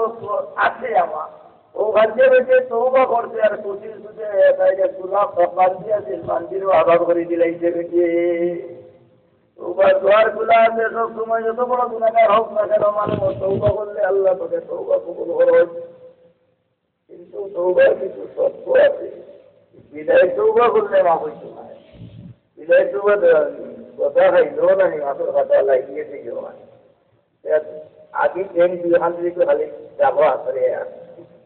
আছে আমার। ও খাদ্য বেটে তওবা করছে আর খুশির সুখে তাই যে গোলাপ বান্দি আছে, বান্দিরও আজাদ করে দিলাইছে বেটে। তওবা দুয়ার খোলা আছে, সব সময় যত বড় গুনাহগার হোক না কেন, মানুষ তওবা করলে আল্লাহ তোকে তওবা কবুল করবে। কিন্তু তওবার কিছু শর্ত আছে। বিদায় তওবা করলে মাফ হইতো না। বিদায় তওবা তো কথা খাইলেও না, মাফের কথা লাগিয়ে দিও না। আগে ট্রেন দুই খান যদি খালি যাবো আসলে আর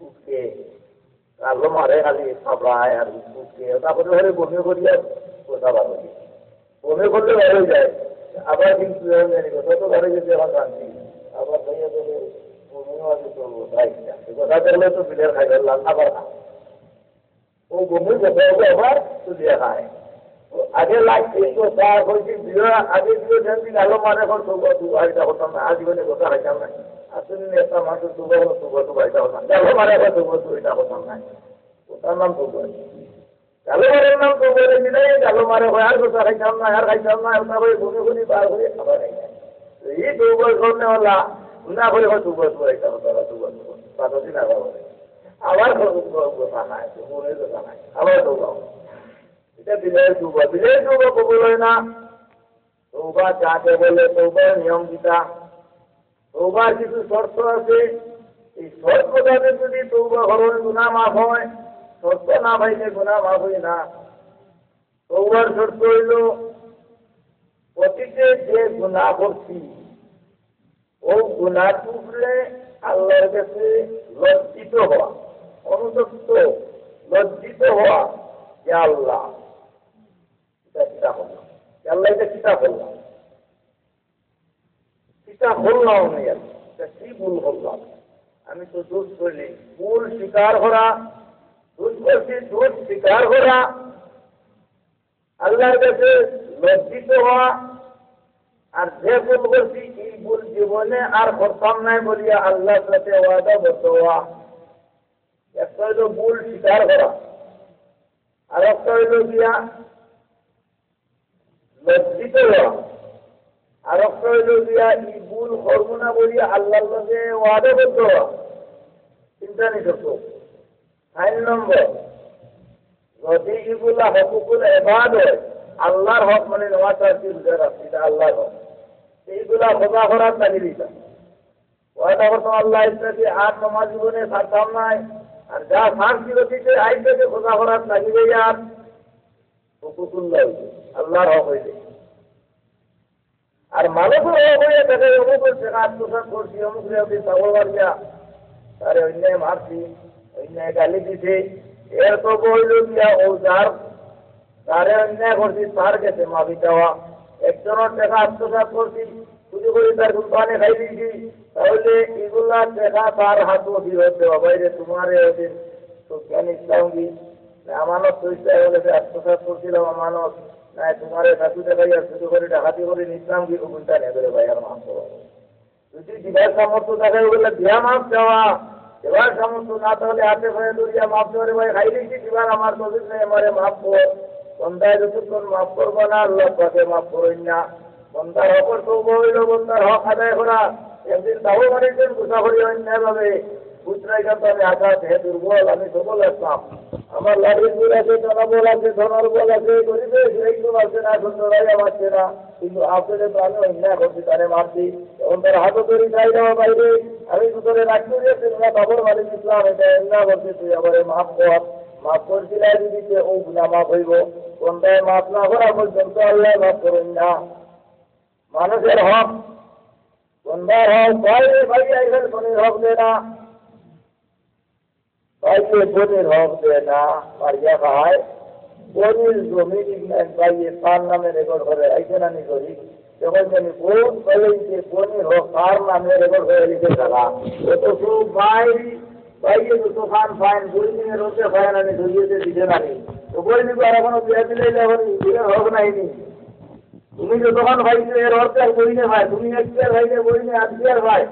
উঠে, কালো মারে খালি খাবড়ায় আর উঠে, তারপরে ঘরে বমি করি আর কথা বার হয়ে যায়। বমি করলে বার হয়ে যায়, আবার কিন্তু এমন জানি কথা তো বার হয়ে যেতে আমার শান্তি, আবার খাইয়া যাবে, বমিও আছে তো তাই না। কথা দেখলে তো বিলের খাই ফেললাম, আবার না। ও বমির কথা হবে আবার তুলিয়া খায়। ও আগে লাগছে এই কথা, কইছি বিয়া আগে বিয়ে জানছি, কালো মারে এখন তবুয়া তবুয়া এটা করতাম না, আজীবনে কথা খাইতাম না। আসলে একটা মানুষের তবুয়া হলো তবুয়া তবুয়া এটা করতাম, কালো মারে এখন তবুয়া তবুয়া এটা করতাম না। ওটার নাম তবুয়া। কালো মারের নাম তবুয়া রে, মিলাই কালো মারে হয়, আর কথা খাইতাম না, আর খাইতাম না, ওটা করে বমি করি, বার করে আবার খাই না। তো এই তবুয়া করলে হলা, গুণা করে হয় তবুয়া তবুয়া এটা করতাম না, তবুয়া তবুয়া, পাঁচ দিন আবার করে। আবার কথা খায়, তবুয়া কথা খায়, আবার তবুয়া। এটা বিলের তবুয়া, বিলের তবুয়া কবুল হয় না। তওবা যাকে বলে, তওবার নিয়ম কিতা? তওবার কিছু শর্ত আছে। এই শর্ত মোতাবেক যদি তওবা করো, গুনাহ মাফ হয়। শর্ত না পাইলে গুনাহ মাফ হয় না। তওবার শর্ত হইল, অতীতে যে গুনাহ করছি, ও গুনাহ টুকরে আল্লাহর কাছে লজ্জিত হওয়া, অনুতপ্ত, লজ্জিত হওয়া, ইয়া আল্লাহ, এটা কিতা করলাম? আল্লাহ, এটা কিতা করলাম? কিতা করলাম আমি? আর এটা কি ভুল করলাম? আমি তো দোষ করিনি। ভুল স্বীকার করা, ভুল করছি, দোষ স্বীকার করা, আল্লাহর কাছে লজ্জিত হওয়া, আর যে ভুল করছি, এই ভুল জীবনে আর করতাম নাই বলিয়া আল্লাহর সাথে ওয়াদাবদ্ধ হওয়া। একটা হইল ভুল স্বীকার করা, আর একটা হইল গিয়া লজ্জিত হওয়া, আর একটা হইল গিয়া এই ভুল করবো না বলিয়া আল্লাহর লগে ওয়াদাবদ্ধ হওয়া। তিনটা নিষেধ। চার নম্বর, যদি এগুলা হকুকুল এবাদ হয়, আল্লাহর হক মানে নামাজ আছে, রোজা রাখছি, এটা আল্লাহর হক, এইগুলা খোদা করার তাগিদ দিতা। ওয়াদা করতাম আল্লাহ ইত্যাদি আর নামাজ জীবনে ছাড়তাম নাই। আর যা ছাড়ছি অতীতে, আইজ থেকে খোদা করার তাগিদ আর হুকুকুল্লাহ হইছে, আল্লাহর হক হইছে। আর মানুষের হক হইয়া থাকে, অমুক হইছে, আত্মসাৎ করছি, অমুক রে ওকে চাবল মারিয়া, তারে অন্যায় মারছি, অন্যায় গালি দিছে, এর তো হইল গিয়া ও যার তারে অন্যায় করছি, তার কাছে মাফি চাওয়া। একজনের টাকা আত্মসাৎ করছি, চুরি করে তার কোম্পানি খাই দিছি, তাহলে এগুলা টাকা তার হাতও ফিরত দেওয়া। বাইরে তোমারে ওদিন সুফিয়ান ইসলাম কি, না আমানত তো ইসলাম বলে যে আত্মসাৎ করছিলাম আমানত, না তোমারে সাথে দেখাই আর চুরি করে ডাকাতি করে নিছিলাম কি, ওগুনটা নিয়ে ধরে ভাই আর মাফ করো। যদি দিবার সামর্থ্য থাকে, ওগুলা দিয়া মাফ চাওয়া। দিবার সামর্থ্য না থাকলে হাতে পায়ে ধরিয়া মাফ চাওয়া, "রে ভাই, খাই দিছি, দিবার আমার তৌফিক নাই, আমারে মাফ কর।" বন্দায় যতক্ষণ মাফ করবো না, আল্লাহ পাকে মাফ করইন না। বন্দার হকর তওবা হইল বন্দার হক আদায় করা। একদিন তাও মারিছেন, গুসা করি অন্যায়ভাবে। পুত্রাই কান্তা আমি আঘাত, হে দুর্বল, আমি সবল আসলাম। আমার লাঠির জোর আছে, জনবল আছে, ধনর বল আছে, গরিবে একজন আছে না, সন্ধ্যায় মারছে না, কিন্তু আপনি তো আমি অন্যায় করছি, তারে মারছি। এখন তার হাতও ধরি চাই দেওয়া বাইরে, আমি তো তোরে রাখতে দিয়েছি না, বাবর মালিক ইসলাম, এটা অন্যায় করছি, তুই আমারে মাফ কর। মাফ করছিলায় যদি তে ও গুনাহ মাফ হইব। কোনটায় মাফ না করা পর্যন্ত আল্লাহ মাফ করুন না। মানুষের হক, বন্দার হক, ভাই রে ভাই, আইসেন কোন হক দেয় না। ভাইয়ে বইনর হক দেয় না, মারিয়া খায়। বইনর জমিন ইগনাইন ভাইয়ে তার নামে রেকর্ড করে, আইছে না নি করি? যখন জানি বইন, ভাইয়ে যে বইনর হক তার নামে রেকর্ড করে লিখে তারা। অথচ ভাই, ভাইয়ে তো তখন ফাইন, বইনে রোজে ফাইন আনি ধরিয়েছে দিছে না নি। তো বইনে তো আর এখনো বিয়া দিলে এখন নিজের হক নাই নি। তুমি যতক্ষণ পাইছো এর অর্ধেক বইনে পায়, তুমি এক শেয়ার পাইলে বইনে আধ শেয়ার পায়।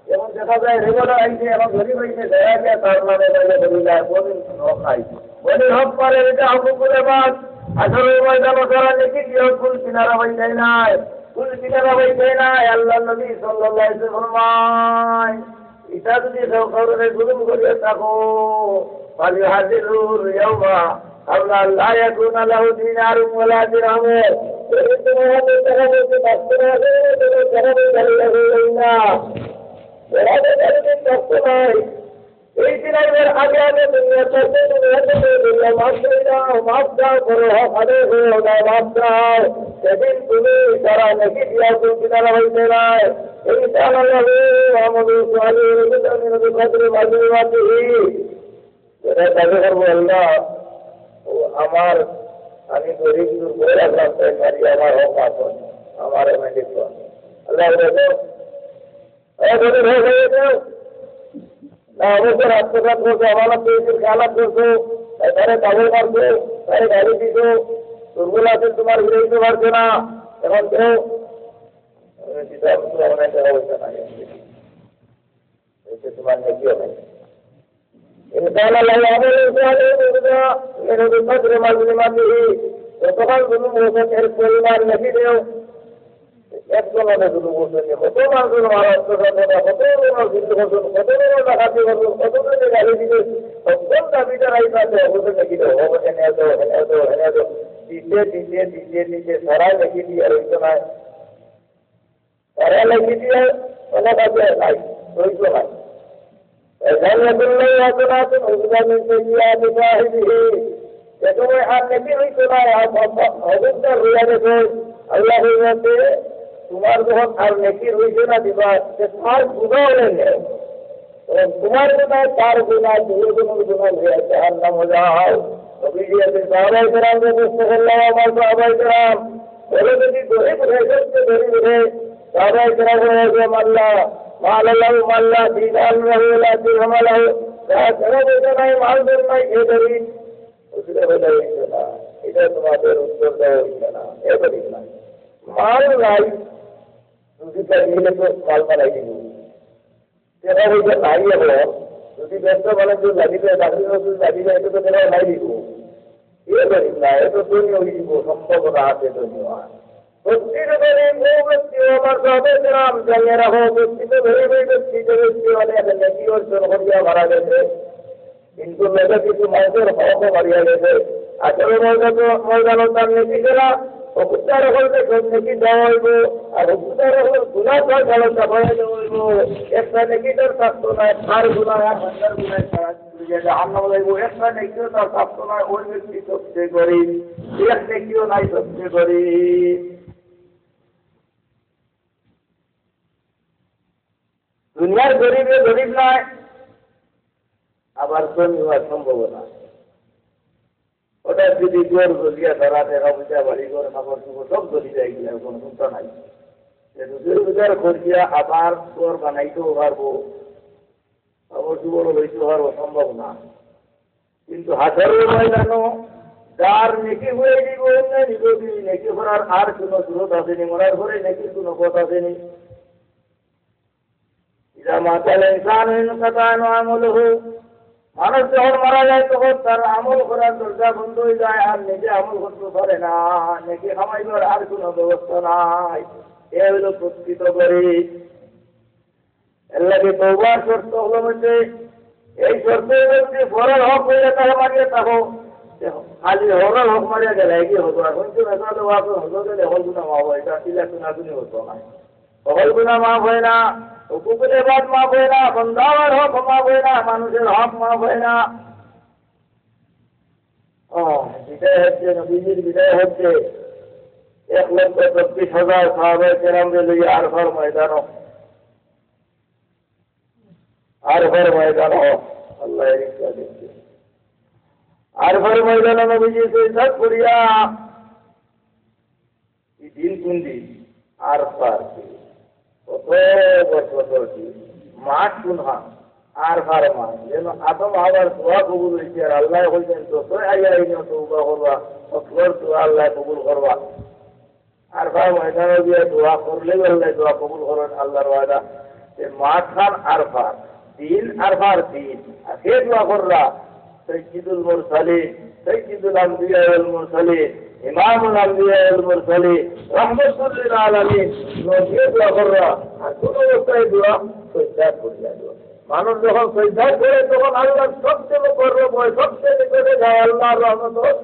এখন দেখা যায় রেগুলার আইছে, এখন ধনী পাইছে, দেখা যায় তার নামে পাইলে বলি যায়, বইন হক নাই। বইন হক পারে এটা হক করে বাদ। আসলে ময়দান সারা নেকি দিয়ে কুল কিনারা পাই যায় নাই, কুল কিনারা পাই যায় নাই। আল্লাহ নবী সাল্লাল্লাহু আলাইহি ওয়াসাল্লাম ফরমায়, ইটা যদি কেউ কারণে জুলুম করিয়া থাকো, فليحذره اليوم قبل أن لا يكون له دينار ولا درهم। এই তোমার হাতে টাকা পয়সা থাকতে না, এই তোমার টাকা পয়সা খালি রাখো না। ওরা তো কোনোদিন থাকতো নাই। এই দিন আইবার আগে আগে দুনিয়া থাকতে তুমি হাতে করে বললে, "মাফ করে দাও, মাফ দাও, করো, হক আদায় করে দাও, মাফ দাও।" সেদিন তুমি তারা নেকি দিয়া কুল কিনারা হইতে নাই। এই তারা له عمل صالح يرزقه من بقدر معلوماته। এটা দাবি করবো, "আল্লাহ, ও আমার, আমি গরিব দুর্বল আল্লাহ, তাই পারি, আমার হক মাফ কর, আমার এমএলএ কর।" আল্লাহ বলে, "ও গরিব হয়ে গেছে, না অবসর আত্মসাৎ করছো, আমানত পেয়েছো, খেয়ালাত করছো, তাই তারে পাগল মারছো, তারে গালি দিছো, দুর্বল আছে, তোমার ফিরে দিতে পারছে না, এখন দেও।" আমি দিতে পারবো না, আমার একটা অবস্থা নাই। এতে তোমার নেকিও নাই। إن كان له عمل صالح يرزقه من بقدر معلوماته। যতক্ষণ জুলুম করছেন, এর পরিমাণ নেকি দেও। একজন অনেক জুলুম করছেন, কত মানুষের মারা অত্যাচার করা, কত জনের চুরি করছেন, কত জনের ডাকাতি করছেন, কত জনের গালি দিতে, সবজন দাবিদার আইসা আছে, অবশ্যই নেকি দেও, অবশ্যই নেকি দেও, নেকি দেও, নেকি দেও। দিতে, দিতে, দিতে, দিতে, সারা নেকি দিয়ে রইতো না। তারা লেখি দিয়ে কোনো কাজে নাই, রইত নাই। لم يكن له حسنات أخذ من سيئات صاحبه। এ সময় আর নেকি রইত না, আর অবস্থা রইয়া গেছে। আল্লাহ বলতে, "তোমার যখন আর নেকি রইছে না দিবা, সে তার গুণাও নেই।" এবং তোমার গুণায় তার গুণায় দুইজনের গুণায় হয়ে জাহান্নামে যাও। নবীজি একদিন সাহাবায়ে কেরামকে প্রশ্ন করলেন, "আমার সাহাবায়ে কেরাম, বলো যদি গরিব হয়ে সবচেয়ে গরিব হয়ে, সাহাবায়ে কেরাম বলে, 'মান লা মালা লাহু, মান লা দিনার লাহু, লা দিরহাম লাহু, যার কোনো পয়সা নাই, মাল ধন নাই, সে গরিব।'" হুজুরে বলে, "হইছে না, এটা তোমাদের উত্তর দেওয়া হইছে না, এ গরিব না, মাল নাই, রুজি চাইলে তো মাল বানাই দিব।" টেকা পয়সা নাই এখন, যদি ব্যবসা বাণিজ্য লাগি যায়, চাকরি নকরি লাগি যায়, এটা তো টেকা নাই দিব। এ গরিব না, এ তো ধনী হয়ে দিব, সম্ভাবনা আছে ধনী হওয়ার। সত্যি যদি এই বউ ব্যক্তি, ও আমার সাহাবায়ে কেরাম, জানিয়ে রাখো, সত্যি তো ধনী ওই ব্যক্তি, যে ব্যক্তি অনেক নেকি অর্জন করিয়া মারা গেছে, কিন্তু লোকে কিছু মানুষের হকও মারিয়া গেছে। আসলে ময়দান, ময়দান তার নেকি করা, হকুদার হকলকে সব নেকি দেওয়া হইব, আর হকুদার হকল গুনাহ তার ঘাড়ে চাপাইয়া দেওয়া হইব। একটা নেকি তার থাকতো না, তার গুনাহ আর হাজার গুনাহ তারা চলে যায়, জাহান্নামে যাইব। একটা নেকিও তার থাকতো না, ওই ব্যক্তি সবচেয়ে গরিব, এক নেকিও নাই সবচেয়ে গরিব। দুনিয়ার গরিবে গরিব নয়, আবার ধনী হওয়ার সম্ভাবনা। হঠাৎ যদি ঘর জ্বলিয়া সারা টেকা পয়সা, বাড়ি ঘর, কাপড় চোপড় সব জ্বলি যায়, গিয়া কোনো চিন্তা নাই। সে রুজি রোজগার করিয়া আবার ঘর বানাইতেও পারবো, কাপড় চোপড় লইতে পারবো, সম্ভব না। কিন্তু হাশরর ময়দানো যার নেকি হয়ে দিব, এমনি দিব, তিনি নেকি করার আর কোনো স্রোত আসেনি, মরার পরে নেকির কোনো পথ আসেনি। إذا مات الإنسان انقطع عمله। মানুষ যখন মারা যায়, তখন তার আমল করার দরজা বন্ধ হয়ে যায়, আর নিজে আমল করতে পারে না, নেকি কামাইবার আর কোনো ব্যবস্থা নাই। এ হইল প্রকৃত গরিব। এর লাগি তওবার শর্ত হলো মধ্যে এই শর্ত অইলো যদি পরর হক অইলে তারে মারিয়া থাকো, খালি হকলর হক মারিয়া গেলে কি অইবো? আর কিন্তু মেসাল ওয়াজ হলো যে হকল গুনা মাফ অয়, এটা কিলা শুনা শুনি অইতো না। হকল গুনা মাফ অয় না, হুকুকুল ইবাদ মাফ অয় না, বন্দার হক মাফ অয় না, মানুষর হক মাফ অয় না। ও, বিদায় হজ্জে, নবীজির বিদায় হজ্জে এক লক্ষ চব্বিশ হাজার সাহাবায়ে কেরামরে লইয়া আরফার ময়দানো, আরফার ময়দানো, আল্লাহ রিক্সা দিচ্ছে। আরফার ময়দানো নবীজি সৈদাত করিয়া এই দিন কোন দিন? আরফার দিন। কত বছর দিন। মাস কোন হান? আরফার মাস। যেন আদম হাওয়ার দোয়া কবুল অইছে, আর আল্লায় কইছইন, "যতই আইয়া আইন তওবা করবা, হকলর দোয়া আল্লায় কবুল করবা।" আরফার ময়দানো গিয়া দোয়া করলেউ আল্লায় দোয়া কবুল করইন, আল্লাহর ওয়াদা। এই মাস খান আরফার। দিন আরফার দিন। আর হে দোয়া কররা, সাইয়্যিদুল মুরসালিন, সাইয়্যিদুল আম্বিয়া ওয়াল মুরসালিন, ইমামুল আম্বিয়া ওয়াল মুরসালিন, রাহমাতুল লিল আলামিন, নবী দোয়া কররা। আর কোন অবস্থায় দোয়া? সইজদাত করিয়া দোয়া। মানুষ যখন সইজদাত করে, তখন আল্লাহর সবচেয়ে মুকররব অয়, সবচেয়ে নিকটে যায় আল্লাহর রহমত।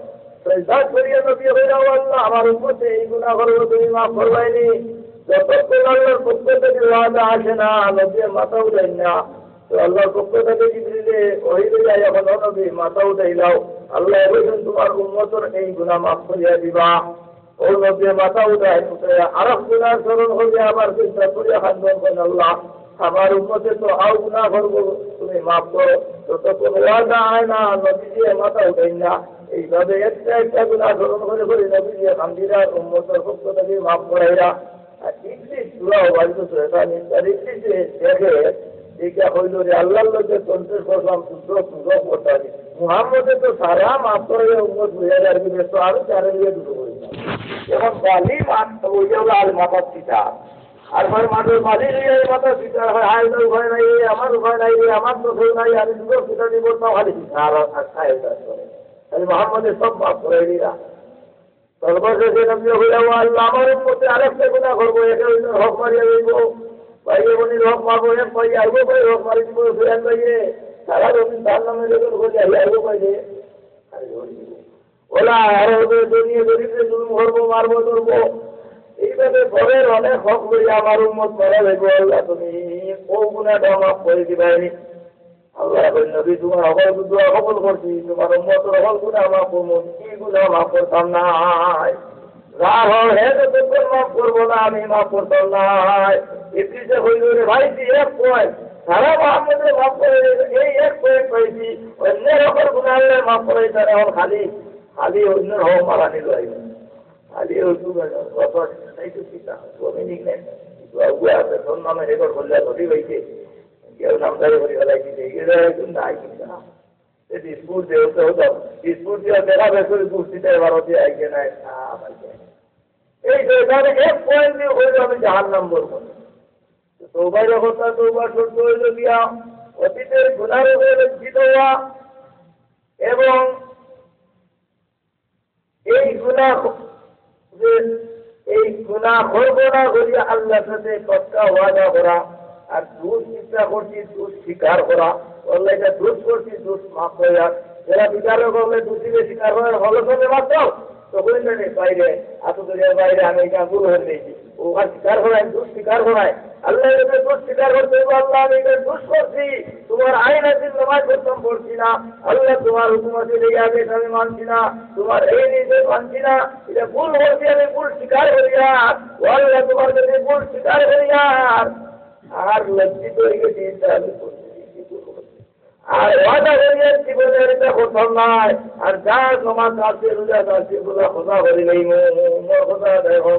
সইজদাত করিয়া নবী কইরা, "ও আল্লাহ, আমার উম্মতে এই গুনাহ করবো, তুমি মাফ করবায়নি।" যতক্ষণ আল্লাহর পক্ষ থেকে ওয়াদা আসে না, নবী মাথা উঠাইন না। তো আল্লাহর পক্ষ থেকে জিবরিলে ওহী লইয়া আইয়া কইন, "ও নবী, মাথা উঠাইলাও।" আল্লায় কইছইন, "তুমার উম্মতর এই গুনাহ মাফ করিয়া দিবা।" ও নবী মাথা উঠাইন, উঠাইয়া আরফ গুনাহ স্মরণ করিয়া আবার চিন্তা করিয়া কান্দইন, কইন, "আল্লাহ, আমার উম্মতে তো আও গুনাহ করবো, তুমি মাফ করো।" যতক্ষণ ওয়াদা আয় না, নবীজিয়ে মাথা উঠাইন না। এইভাবে একটা একটা গুনাহ স্মরণ করি করি নবীজিয়ে কান্দিরা, উম্মতর পক্ষ থেকে মাফ করাইরা। আর ইবলিস বুড়া অইয়া তো শয়তান, আর ইবলিসে দেখে, দেখে কইল, "রে, আল্লাহর লগে contest করলাম, যুদ্ধ, যুদ্ধ করতাম। মুহাম্মদে তো সারা মাফ করাইয়া উম্মত লইয়া যার কি ব্যস্ত, আমি তারে লইয়া যুদ্ধ করি না।" এখন বালি মাত, ওই যে ওলা আল মাথার চিটা। আর ভাই মাঠের বালি লইয়া এই মাথার চিটা, হয়, "হায় রে, উপায় নাই রে, আমার উপায় নাই রে, আমার তো কেউ নাই, আমি যুদ্ধ চিটা দিব, তাও খালি চিটা।" আর, আর খায় তার পরে। খালি মুহাম্মদে সব মাফ করাই দিলা। সর্বশেষে নবী কইলা, "ও আল্লাহ, আমার উম্মতে আরেকটা গুনাহ করবো, একে অইন্যর হক মারিয়া লইবো। ভাইয়ে বইনর হক মারবো, এক ভাই আরগো ভাইর হক মারি দিবো, সুয়ান ভাইয়ে। সারা জমিন তার নামে রেকর্ড করি, আরগো ভাইরে।" আরে, ওই দিবো। ওলা, আরো ওদের ধনী গরিবরে জুলুম করবো, মারবো, ধরবো। এইভাবে পরের অনেক হক লইয়া আমার উম্মত মারা যাইবো, আল্লাহ, তুমি ও গুনাহটা মাফ করি দিবায়নি। আল্লায় কইন, "নবী, তুমার হকল দোয়া কবুল করছি, তুমার উম্মতর হকল গুনাহ মাফ করমু, কি গুনাহ মাফ করতাম নায়? যার হক হে যতক্ষণ মাফ করবো না, আমি মাফ করতাম নায়।" ইবলিসে কইল, "রে ভাই, তুই এক point, সারা মুহাম্মদরে মাফ করে দিলে, এই এক point পাইছি, অইন্যর হকল গুনাহ আল্লায় মাফ করাইতা না, এখন খালি, খালি অইন্যর হক মারানি লইব।" খালি অইতো না, বাবা, তাই তো ঠিক না, তুমি ঠিক নাই। তো আগুয়া আছে, তোর নামে রেকর্ড করলে ধরি হইছে। কেউ নামজারি করি ফেলাই দিছে, এটা একদম নাই কিন্তু না। এ বিস্কুট দিয়ে হতে হতো, বিস্কুট দিয়ে দেখা যায় শুধু গুষ্টিতে ভারতে আইছে না, না, আইছে না। এই শয়তানে এক point দিয়ে হইল আমি জাহান্নাম বলবো। তো তৌবার কথা, তৌবার শর্ত হইল গিয়া অতীতের গুনার উপরে লজ্জিত হওয়া এবং এই গুনাহ, যে এই গুনাহ করবো না করিয়া আল্লাহর সাথে পাক্কা ওয়াদা করা, আর দুষ চিন্তা করছি, দুষ স্বীকার করা, আল্লাহ এটা দুষ করছি, দুষ মাফ করে আর যারা বিচারক হলে দোষীকে স্বীকার করে, হলো সবে মাত্র, তখনই জানে বাইরে, এত দূরের বাইরে আমি এটা ভুল হয়ে গেছি। ও আর স্বীকার করায়, দুষ স্বীকার করায়। আল্লাহ এটা দুষ স্বীকার করতে হইব, "আল্লাহ, আমি এটা দুষ করছি, তোমার আইন আছে, নামাজ করতাম পড়ছি না, আল্লাহ, তোমার হুকুম আছে, এই আদেশ আমি মানছি না, তোমার এই নির্দেশ মানছি না, এটা ভুল করছি, আমি ভুল স্বীকার করিয়া, ও আল্লাহ, তোমার কাছে ভুল স্বীকার করিয়া, আর লজ্জিত হয়ে গেছি, এটা আমি করছি, কি ভুল করছি।" আর ওয়াদা করিয়া জীবনের এটা করতাম নাই, আর যা নমাজ আছে, রোজা আছে, এগুলা কথা করি নেই, মোর কথা দেখো,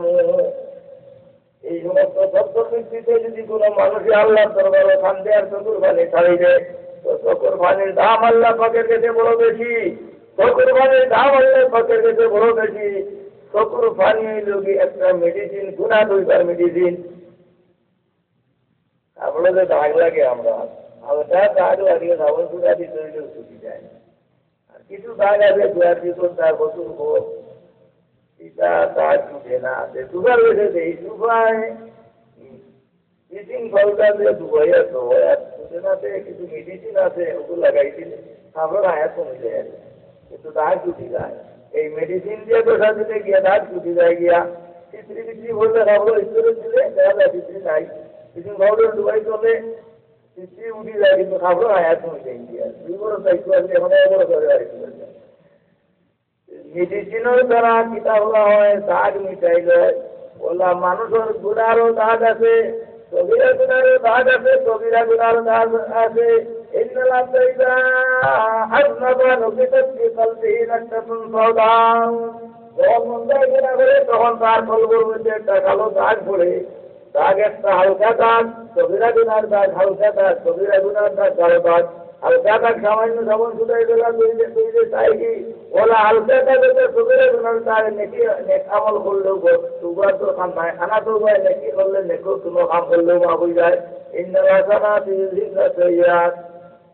এই সমস্ত সত্য ভিত্তিতে যদি কোনো মানুষই আল্লাহর দরবারে কান্দে আর চকুর পানি ছাড়ি দেয়, তো চকুর পানির দাম আল্লাহ পাকের কাছে বড় বেশি, চকুর পানির দাম আল্লাহ পাকের কাছে বড় বেশি। চকুর পানি হইল কি একটা মেডিসিন, গুনাহ ধইবার মেডিসিন। আপনাদের দাগ লাগে আমরা, হালকা দাগ লাগে, সাবন সুতা দিতে হইলেও ছুটি যায়। আর কিছু দাগ আছে, দুয়ার ভিতর তার বছর হোক, এটা তার ছুটে না, যে সুগার বেঁধে দেয়, সুগার ব্লিচিং পাউডার দিয়া ধুবাইয়া তো, আর সুজনাতে কিছু মেডিসিন আছে, ওগুলো লাগাই দিলে কাপড়র হায়াত কমে যায় আর কি। কিন্তু দাগ উঠি যায়। এই মেডিসিন দিয়া ঘষা দিলে গিয়া দাগ উঠি যায় গিয়া। ছিত্রি বিত্রি বললে কাপড় ইস্ত্রি দিলে দেখা যায় ছিত্রি নাই। ব্লিচিং পাউডার ধুবাই করলে ছিত্রি উঠি যায়, কিন্তু কাপড়র হায়াত কমে যায় গিয়া। দুই বরস দায়িত্ব আছে, এখন এক বরস ধরে আর কি। মেডিসিনর দ্বারা কিতা অলা অয়, দাগ মিটাইল অয়। অলা মানুষর গুনারও দাগ আছে, সগিরা গুনারও দাগ আছে, কবিরা গুনার দাগ আছে। ইন্নাল আবদা ইযা আযনাবা নুকিতাত ফি কলবিহি নাকতাতুন সাওদা। যখন বন্দায় গুনা করে, তখন তার কলবর মধ্যে একটা কালো দাগ পড়ে। দাগ একটা হালকা দাগ, কবিরা গুনার দাগ হালকা দাগ, কবিরা গুনার দাগ গাঢ় দাগ। হালকা দাগ সামান্য সাবান সুদাই দিলা, ধুইলে, ধুইলে তাই কি? অলা হালকা দাগ হইলে কবিরা গুনার দাগ, নেকি, নেক আমল করলেও ব-, তওবার দরকার নাই। আনা তওবায় নেকি করলে নেক, কোনো কাম করলেও মাফ হয়ে যায়। ইন্নাল হাসানাতি ইউযহিবনাস সাইয়্যিআত।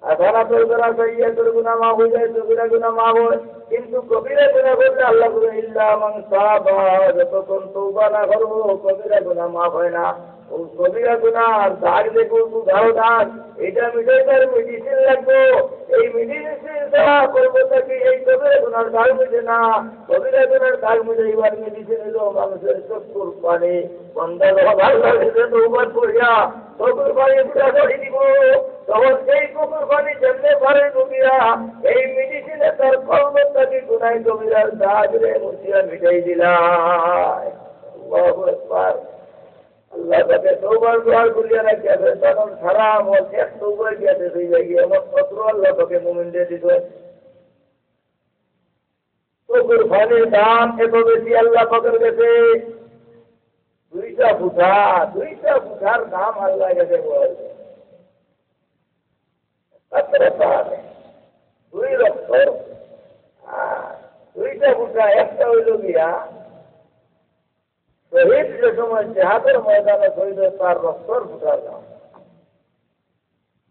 হাসানাতর দ্বারা সাইয়্যিআতর গুনা মাফ হয়ে যায়, কবিরা গুনা মাফ হয়। কিন্তু কবিরা গুনা করলে আল্লাহ বলে, "ইল্লা মান তাবা", যতক্ষণ তওবা না করবো, কবিরা গুনা মাফ হয় না। ও কবিরা গুনার দাগ দেখো, ও গাঢ় দাগ, এটা মিটাইবার মেডিসিন লাগবো। এই মেডিসিন ছাড়া করবো থাকি এই কবিরা গুনার দাগ মিটে না। কবিরা গুনার দাগ মিটাইবার মেডিসিন হলো মানুষের চক্ষুর পানি। বন্দা যখন আল্লাহর কাছে তওবা করিয়া চক্ষুর পানি ফুটা করে দিব, তখন সেই চক্ষুর পানি যেমনে পারে ডুবিয়া, এই মেডিসিনে তার কলব থাকি গুনাহ কবিরার দাগরে মুছিয়া মিটাই দিলায়। আল্লাহু আকবার। আল্লাহ পাকে তওবার দুয়ার খুলিয়া রাখিয়াছে, তখন সারা আমল এক তওবায় গিয়া শেষ হইয়া গিয়া, এমন কত আল্লাহ পাকে মুমিনরে দিছে। চক্ষুর পানির দাম এত বেশি আল্লাহ পাকের কাছে। দুইটা ফুটা, দুইটা ফুটার দাম আল্লাহর কাছে বড়। তারপরে পাহাড়ে দুই রক্ত, আহ, দুইটা ফুটা, একটা হইল গিয়া শহীদ যে সময় জেহাদের ময়দানে শহীদ হয়, তার রক্তর ফুটার দাম।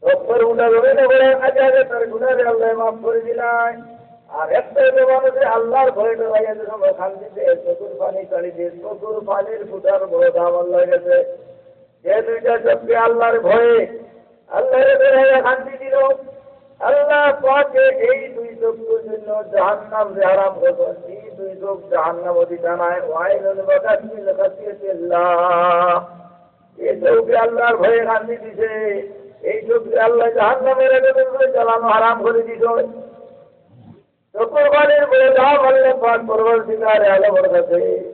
রক্তর ফুটা জমিনে পড়ে, আগে আগে তার গুনারে আল্লাহ মাফ করে দিলাই। আর একটা হইল মানুষে আল্লাহর ভয়ে ডরাইয়া যে সময় কান্দিছে, চক্ষুর পানি ছাড়ি দিয়ে, চক্ষুর পানির ফুটার বড় দাম আল্লাহর কাছে। যে দুইটা চক্ষে আল্লাহর ভয়ে, আল্লাহরে ডরাইয়া কান্দি দিল, আল্লাহ পাকে এই দুই চক্ষুর জন্য জাহান্নামরে হারাম করছেন। এই দুই চোখ জাহান্নামে দিতা নাই। ওয়াইলুন লিকুল্লি আফাকিন। এই চোখে আল্লাহর ভয়ে কান্দি দিছে, এই চোখে আল্লাহ জাহান্নামের আগুনের উপরে জ্বালানো হারাম করে দিছে। চক্ষুর পানির বড় দাম আল্লাহ পাক পরওয়ারদিগারে আলমের কাছে।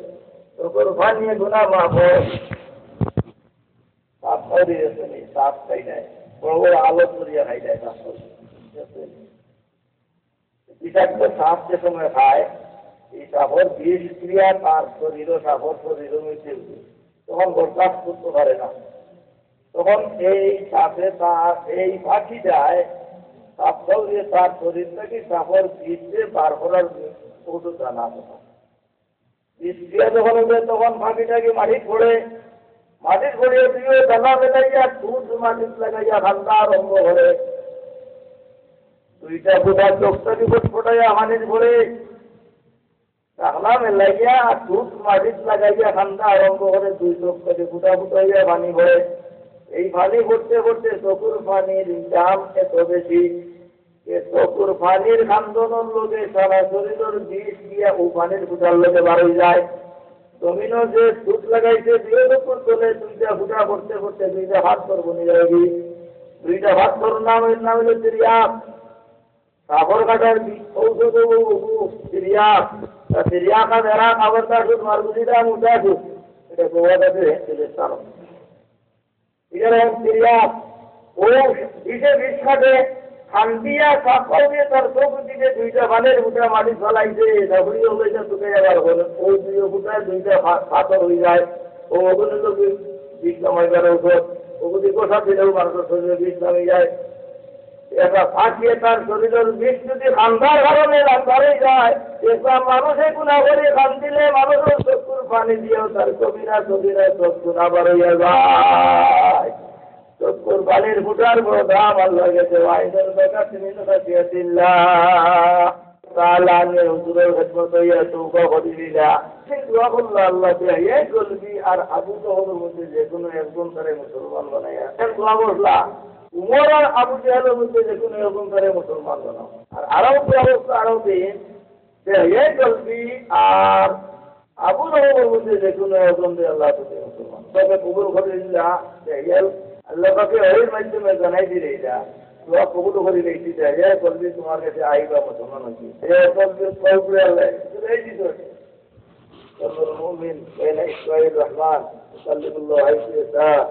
চক্ষুর পানি গুনাহ মাফ হয়। সাপ খাই দিয়েছে, সাপ খাই দেয়, বড় বড় আলো করিয়া খাই দেয় সাপ। বিষাক্ত সাপ যে সময় খায়, এই সাপর বিষ ক্রিয়া তার শরীরও, সাপর শরীরও মধ্যে তখন বরদাস্ত করতে পারে না। তখন এই সাপে তার, এই ফাঁকি যায়, সাপ দৌড়িয়ে তার শরীর থেকে সাপর বিষ যে বার করার কৌশল জানা আছে। বিষ ক্রিয়া যখন উঠে, তখন ফাঁকি টাকি মাটিত পড়ে, মাটিত পড়িয়া দুইও ডানা মেলাইয়া, ঠুট মাটিত লাগাইয়া কান্দা আরম্ভ করে। দুইটা ফুটা চোখ থাকি ফুটফুটাইয়া পানিত পড়ে। ডানা মেলাইয়া ঠুট মাটিত লাগাইয়া কান্দা আরম্ভ করে, দুই চোখ থাকি ফুটা ফুটাইয়া পানি পড়ে। এই পানি পড়তে পড়তে চক্ষুর পানির দাম এত বেশি, যে চক্ষুর পানির কান্দনর লগে সারা শরীরর বিষ গিয়া ও পানির ফুটার লগে বার হয়ে যায়। জমিনও যে ঠুট লাগাইছে, দুই চক্ষুর তলে দুইটা ফুটা পড়তে পড়তে দুইটা পাথর বনি যায়গি। দুইটা পাথর নাম, এর নাম হলো তিরিয়াক। সাপর কাটার বি-, ঔষধ হলো তিরিয়াক। তা তিরিয়াক আর এরা খাবার দাসুর মারগুলিটা মোটা আসুক। এটা প্রবাদ আছে, এদের কারণ। এখানে তিরিয়াক, ও বিষে বিষ কাটে, কান্দিয়া সাপ খাওয়া দিয়ে তার চোখ দিকে দুইটা পানির ফুটা মাটি ফালাইছে, তারপরে ও এটা শুকাইয়া বার করে, ও দুই ফুটা দুইটা পা-, পাথর হয়ে যায়, ও ওগুলো তো বি-, বিষ নামাইবার ঔষধ, ওগুলি কষা দিলেও মানুষের শরীরে বিষ নামে যায়। এটা ফাঁকিয়ে তার শরীরের বিষ যদি কান্দার কারণে লাম্বার হয়ে যায়, একটা মানুষে গুণা করে কান্দিলে মানুষের চক্ষুর পানি দিয়েও তার কবিরা কবিরা চক্ষু না বার হইয়া যায়। চক্ষুর পানির ফুটার বড় দাম আল্লাহর কাছে, ওয়াইলুন লিকুল্লি আফাকিন। তাআলা আনহু হুজুরর খেদমত অইয়া তওবা করি দিলা। সে দোয়া করলা, "আল্লাহ, বেহায়ায়ে কলবি আর আবু জহলর মধ্যে যে কোনো একজন তারে মুসলমান বানাইয়া।" এক দোয়া করলা, "উমর আর আবু জেহেলর মধ্যে যে কোনো একজন তারে মুসলমান বানাও।" আর আরো দোয়া করলা, আরো দিন, "বেহায়ায়ে কলবি আর আবু জহলর মধ্যে যে কোনো একজন রে আল্লাহ তুমি মুসলমান।" তবে কবুল করি দিলা, বেহায়ায়ে আল্লাহ পাকে ওহির মাধ্যমে জানাই দিলা, দোয়া কবুল করি দিছি, বেহায়ায়ে কলবি তোমার কাছে আইবা মুসলমান অইছে। বেহায়ায়ে কলবি কলবরে আল্লাহ এই দিছে। কলবুল মুমিন বাইনা ইসবাইর রহমান, ইউকাল্লিবুল্লাহু হাইসু ইয়াশা।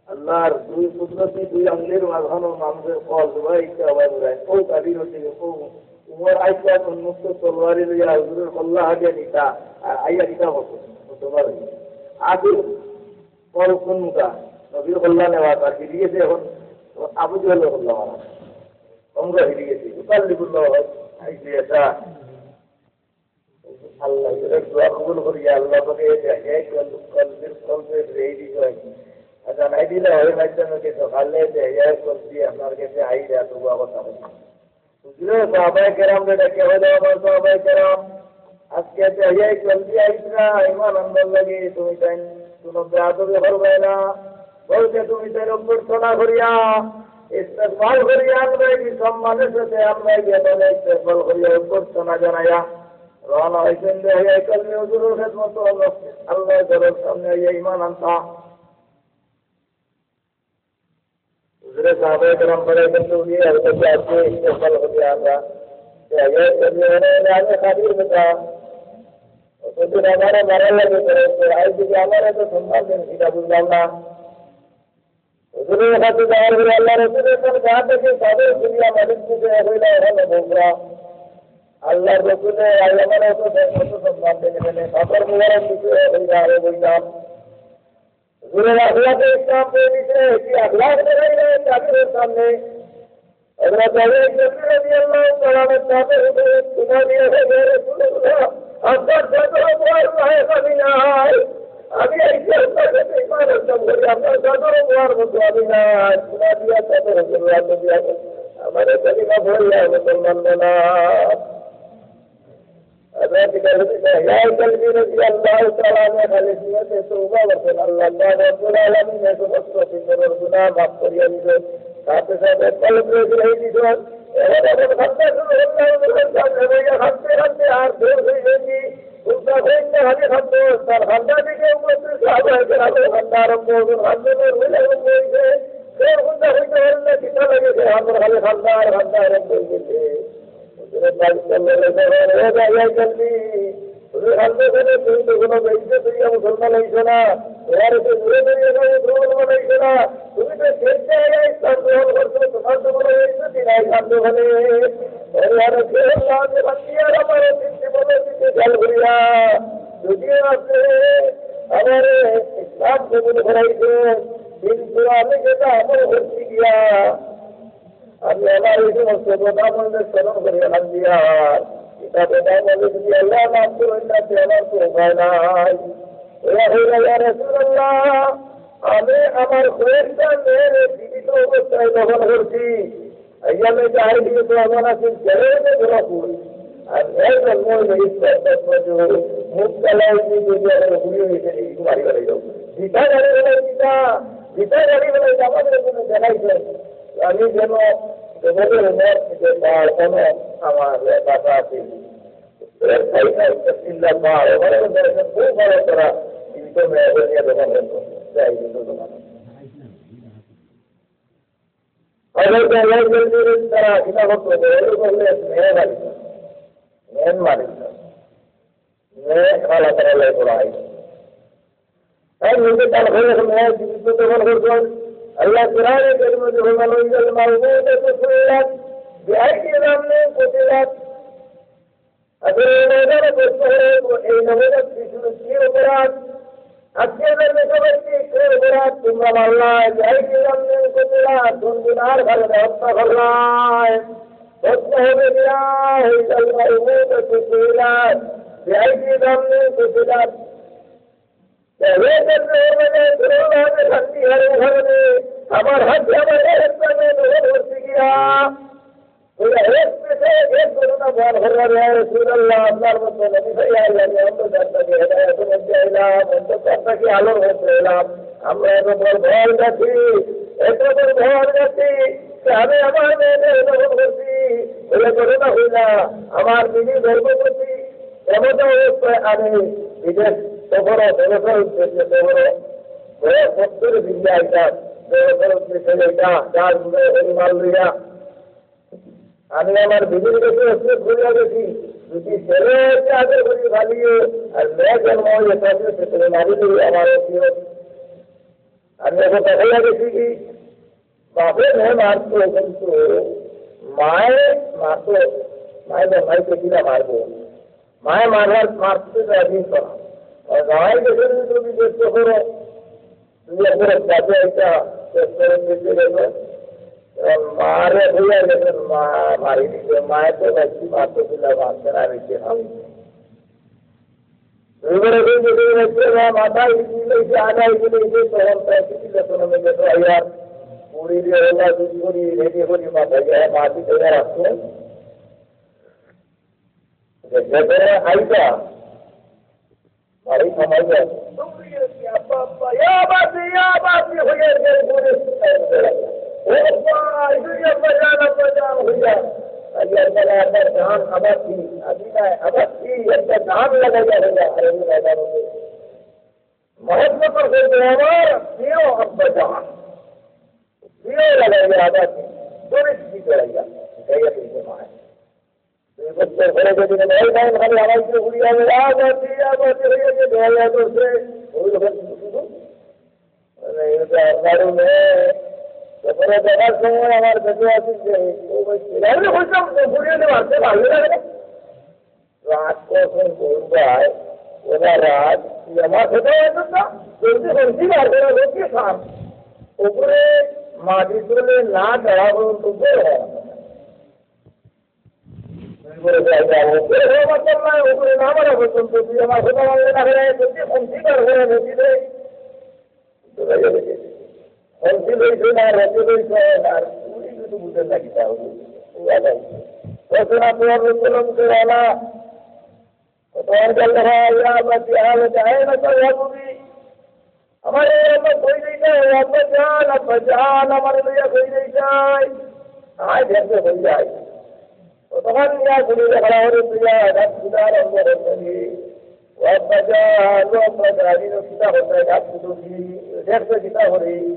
আল্লাহর দুই কুদরতি দুই আঙ্গুলের মাঝখানো মানুষের কল, দুবাই ইচ্ছা হবায় ঘুরায়। ও কাবির হচ্ছে, ও উমর আইসা উন্মুক্ত তলোয়ারি লইয়া হুজুরের কল্লা হাতিয়া নিতা, আর আইয়া নিতা হতো, মুসলমান হইয়া। আসল কল কোন মুখা? নবীর কল্লা নেওয়া, তার ফিরে গেছে এখন আবু জেহেলের কল্লা মারা। অঙ্গ ফিরে গেছে, ইউকাল্লিবুল্লাহু হাইসু ইয়াশা। আল্লাহ, এর দোয়া কবুল করিয়া আল্লাহ পাকে এই জায়গায় কল-, কলবের, কলবের রেডি হয়। আর জানাই দিলে হয় মাধ্যমে কি সকালে এই জায়গায় কলবি আপনার কাছে আইরা দোয়া কথা বলি। হুজুরে সাহাবায়ে কেরামরে ডেকে বলে, "আমার সাহাবায়ে কেরাম, আজকে এই জায়গায় কলবি আইসরা, ইমান আনবার লাগি তুমি তাই কোনো বেয়াদবি করবে না।" বলছে, "তুমি তাই অভ্যর্থনা করিয়া, ইস্তেকবাল করিয়া আমরা কি সম্মানের সাথে আমরা গিয়ে তাহলে ইস্তেকবাল করিয়া অভ্যর্থনা জানাইয়া।" রওনা হইছেন যে, হে কলমি হুজুরের খেদমত, আল্লাহর ঘরের সামনে আইয়া ইমান আনতা। হুজুরে সাহাবায়ে কেরাম পরে কিন্তু উনি আর কাছে আসে, ইস্তেকবাল করি আমরা। যে, হে কলমি হুজুর, আমি খালি হইতাম। হুজুর আমারে মারার লাগে করে, তো আই যদি আমারে তো সম্মান দেন, সেটা বুঝলাম না। হুজুরের কাছে যাওয়ার পরে আল্লাহ রসুল এখন গা থেকে চাদর খুলিয়া মাটির দিকে হইলা, ওখানে বকরা। আল্লাহ রসুলে আল্লাহ মানে তো কত সম্মান দেন এখানে। চাদর মুবারক দিকে হইলা, আরো বললাম। হুজুরের আখলাকে ইসলাম পেয়ে দিছে, কি আখলাক দেখাইলে কাফিরের সামনে। হযরত আলী রাদিয়াল্লাহু তাআলা আনহু তাদের উপরে চুমা দিয়ে বলে, "ইয়া রাসূলুল্লাহ, আপনার চাদর মোবারক আমি নাই। আমি এই যে আপনার কাছে ইমান আনতাম করি, আপনার চাদর মোবারক আমি নাই।" চুমা দিয়া চাদর মোবারক দিয়া আমারে কলিমা পড়িয়া মুসলমান বানা। হযরত খালিদ ইবনে ইয়াহিয়া কালবি রাদিয়াল্লাহু তাআলা আনহু খালি নিয়তে তওবা করছেন, আল্লাহ পাক রব্বুল আলামিন এই সমস্ত পিছনের গুনাহ মাফ করিয়া দিবেন। সাথে সাথে কলব রেডি হয়ে দিবেন। এবার এখন কান্না শুরু করলেন, সামনে বইয়া কাঁদতে কাঁদতে আর বের হয়ে গেছি। উল্টা হয়ে গেলে খালি কাঁদতে, তার কান্না দিকে উপস্থিত সাহাবায়ে কেরামের কান্না আরম্ভ হয়েছে, কান্না বের হয়ে আরম্ভ হয়েছে। কেউ উল্টা হইতে পারেন না, কিতা লাগে, সে আমার খালি কান্না আর কান্না আরম্ভ হয়ে গেছে। হুজুরে পাক সাল্লাল্লাহু আলাইহি ওয়াসাল্লাম, "ও ভাই, এই জলদি, তুমি কান্দো কেন? তুমি তো কোনো বেইজ্জত হইয়া মুসলমান হইছো না। তোমার তো দূরে দূরে এসে মুসলমান হইছো না। তুমি তো শেষ জায়গায় ইসলাম গ্রহণ করছো, তোমার তো কোনো বেইজ্জতি নাই, কান্দো কেন?" ওরে আরে, কে আল্লাহ, আমি বাঁচিয়া আর আমার অতীত জীবনের দিকে খেয়াল করিয়া, যদিও আপনি আমার ইসলাম কবুল করাইছেন, কিন্তু আমি যেটা আমল করছি গিয়া, আমি আমার এই সমস্ত কথা বললে স্মরণ করিয়া কান্দিয়া, এটা কথা বলে যদি আল্লাহ মাফ করেন না, সে আমার তো উপায় নাই। ওরা হইল, ইয়া রাসূলুল্লাহ, আমি আমার কয়েকটা মেয়ের জীবিত অবস্থায় দফন করছি। আইয়ামে জাহিলিয়াত তো এমন আছে, জেলের মধ্যে ধরা পড়ে। আর মেয়ের জন্ম হইলে ইসলাম ধর্ম যে মুখ চালায়, যে যে যে এখন ঘুরে হয়েছে, এই বাড়ি বাড়ি যাও। জিতা গাড়ি হলে জিতা, জিতা গাড়ি হলে আমাদের কোনো দেখাই যায়। আমি যেন তোমাদের উমর থেকে পাওয়ার কোনো আমার বাধা আছে। এর তাই না, একটা চিল্লা পাওয়ার, ওখানে বলছে, খুব ভালো তারা জীবিত মেয়েদের নিয়ে দোকান হতো। যাই হোক, দোকান। হযরত আলী রাদিয়াল্লাহু তাআলা কিনা করতো, ওই বললে, "মেয়ে বাড়ি, মেয়ে বাড়ি, মেয়ে খালা তারা লাই পড়াই।" তাই নিজে তার ঘরে মেয়ে জীবিত দখল করছেন। আল্লাহ কোরআনে কারীমে যখন বলেন, "ওয়াইদাল মাউউদাতু সুইলাত বিআইয়ি যামবিন কুতিলাত।" আজকের এই ময়দানে প্রশ্ন হলো, এই নবজাত শিশুর কি অপরাধ? আজকে এদের মেধাবী কি অপরাধ? তোমরা মারলা, যাই কি জানলে কতিলা, কোন গুনার কারণে হত্যা করলায়? প্রশ্ন হবে, ইয়া হাইয়াল মাউউদাতু সুইলাত, যাই কি জানলে কতিলা। হে জহন্নামের মধ্যে, করোনা যে শান্তি হারে ওখানে, আমার হাতে আমার এক প্রাণে দখল করতে গিয়া, ওই এক পেটে এক ঘটনা বয়ান করলেন, "ইয়া রাসূলুল্লাহ, আপনার মতো নবী হয়ে আইলাম, অন্ধকার থেকে হেদায়েতের মধ্যে আইলাম, অন্ধকার থেকে আলোর মধ্যে এলাম। আমরা এত বড় ভয় আছি, এত বড় ভয় আছি, যে আমি আমার মেয়েকে গ্রহণ করছি, বলে ঘটনা হইলা, আমার বিবি গর্ভবতী, এমন অবস্থায় আমি বিদেশ সফরে, ব্যবসার উদ্দেশ্যে সফরে, বড় সত্তর দিন যাইতাম, ব্যবসার উদ্দেশ্যে যাইতাম, চার দিনে এই মাল লইয়া।" আমি আমার বিবির কাছে অস্বীকার করিয়া গেছি, যদি ছেলে হচ্ছে আগে করি ভালিয়ে, আর মেয়ে জন্ম হয়ে গেছে, সেখানে মারি দিবি আমার অস্বীকার। আমি এখন দেখাইয়া গেছি কি, বাপে মেয়ে মারতো, কিন্তু মায়ে মারতো, মায়ে জন্মাইতে কিনা মারবো, মায়ে মারার মারতে রাজি হতো না। আর জামাই গেছে যদি তুমি চেষ্টা করো, তুই একবার বাজে একটা চেষ্টা করে দেখতে গেলো, এবার মারে হইয়া গেছে, মা মারি দিছে, মায়ে তো বাচ্চি মারতে দিলে মারতে না দিতে হবে। দুইবারে হয়ে গেছে, মাথায় দিলে, আগায় দিলে, তখন তার কিছু যখন আমি গেছে, আইয়ার পুরি দিয়ে ওলা দুধ করি, রেডি করি, মাথায় গিয়ে মাটি দিয়ে রাখতো। যে ভেতরে আইতা, বাড়ি থামাইয়া, আব্বা, আব্বা, ইয়া বাতি, ইয়া বাতি, হইয়া যায়, ঘুরে। ও আব্বা, এই যে আব্বা জান, আব্বা জান, হইয়া। আইয়ার বলে, আব্বা জান, আবার কি? আমি নাই, আবার কি? একটা জান লাগাইয়া হইয়া, আরে, আরে, আরে, আরে। মহব্বত করতে আমার প্রিয় আব্বা জান। প্রিয় লাগাইয়া, আবার কি? পরিচিতি করাইয়া, গাইয়া দিতে হয়। দুই বছর পরে যদি নয় টাইম খালি আমার উপরে ঘুরিয়ে হবে, "আ বাতি, আ বাতি" হয়ে যে দয়া করছে, ওই রকম কিছু শুধু, মানে, এটা আপনারও মেয়ে। তারপরে দেখার সময় আমার বেঁচে আছি যে, ও ভাই, আমি বলতাম তো, ঘুরিয়ে নিয়ে মারতে পারবে না কেন? রাত কখন বলবায়, ওরা রাত, তুই আমার খেতে হয়তো না, বলতে বলছি বার করে বলছি খান। উপরে মাটি তুলে না চড়া পর্যন্ত উপরে হয় না। উপরে যাই যাবো। উপরে হওয়া মাত্র নয়, উপরে না বাড়া পর্যন্ত তুই আমার কথা মানলে না, ফেরাই করতে কমছি, তার ঘরে ঢুকি দে। চলে গেলে কি? কমছি লইছে না, রেখে লইছে না, আর তুই কিন্তু বুঝে না কি তাহলে? ও আবার। তখন আর তোমার লোক বললাম, "তো আলা, তোমার গেল দেখা, ইয়া আল্লাহ, কি হাল হচ্ছে? আয় না তো, ইয়া বুবি।" আমার এই আব্বা কই যাইতা, ও আব্বা জান, আব্বা জান, আমার লইয়া কই যাইতা? আয় দেখবে কই যায়। ও তখন ইয়া ঘুরে দেখা হলে তুই আয়, রাত ঘুরে আরম্ভ করবি। ও আব্বা জান, ও আব্বা জান, এই কিতা হচ্ছে, রাত ঘুরে কি, দেখবে কিতা করে।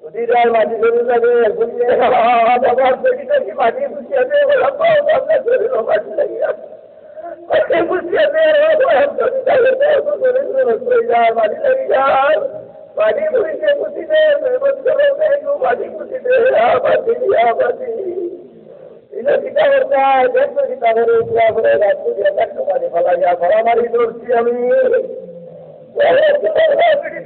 যদি যায় মাটি ধরে যাবে, বুঝলে, বাবা, দেখি দেখি মাটি বুঝিয়ে দে, বলে, আব্বা, ও আব্বা, শরীরে মাটি লাগিয়া। মাটি বুঝিয়ে দে, ও আব্বা, শরীরে মাটি লাগিয়া। মাটি বুঝিয়ে বুঝিয়ে দে, মাটি বুঝিয়ে দে, আ মাটি, আ মাটি। ইনো কিতা করতা, দেখো কিতা করে, উঠিয়া পড়ে, রাত্রে দিয়া দেখো পানি ফালাইয়া, মারামারি করছি আমি।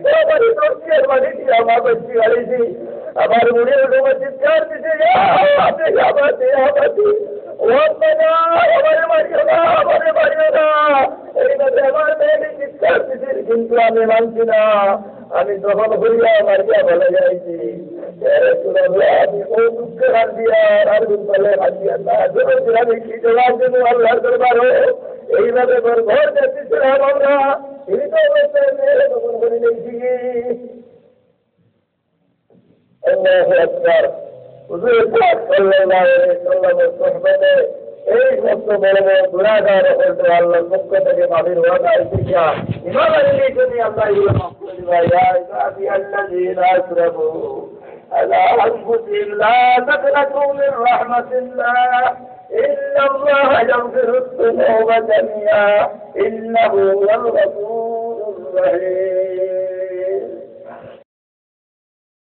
মারামারি করছি আর মারি দিয়া আমার বাচ্চি হারাইছি। আমার মুড়ি উঠে চিৎকার দিছে, "ইয়া বাতি, ইয়া বাতি, ইয়া বাতি। ও আব্বা না, আমারে মারিও না, আমারে মারিও না।" এইভাবে আমার মেয়ে চিৎকার দিছে, কিন্তু আমি মানছি না। আমি দখল করিয়া মারিয়া ফেলে যাইছি। ইয়া রাসূলুল্লাহ, আমি ও দুঃখে কান্দিয়া, আর বিপদে কান্দিয়া না। জোরে জোরে আমি কি জবাব দেবো আল্লাহর দরবারো? এইভাবে ঘর ঘর যাচ্ছিলাম আমরা। এই তো অবস্থায় মেয়ে দখল করে নিয়েছি। আল্লাহু আকবার। হুজুর পাক সাল্লাল্লাহু আলাইহি ওয়াসাল্লামের সুহবতে এই সমস্ত বড় বড় গুনাহগার হকলরে আল্লাহর পক্ষ থেকে মাফির ওয়াদা আইছে গিয়া। ইমাম আলীর জন্য আল্লাহ এগুলো মাফ করে দিবা। ইয়া ইবাদিয়াল্লাযীনা আসরাফু আলা আনফুসিহিম লা তাকনাতু মিন রাহমাতিল্লাহ। ইন্নাল্লাহা ইয়াগফিরুয যুনুবা জামিআ। ইন্নাহু হুয়াল গফুরুর রহিম।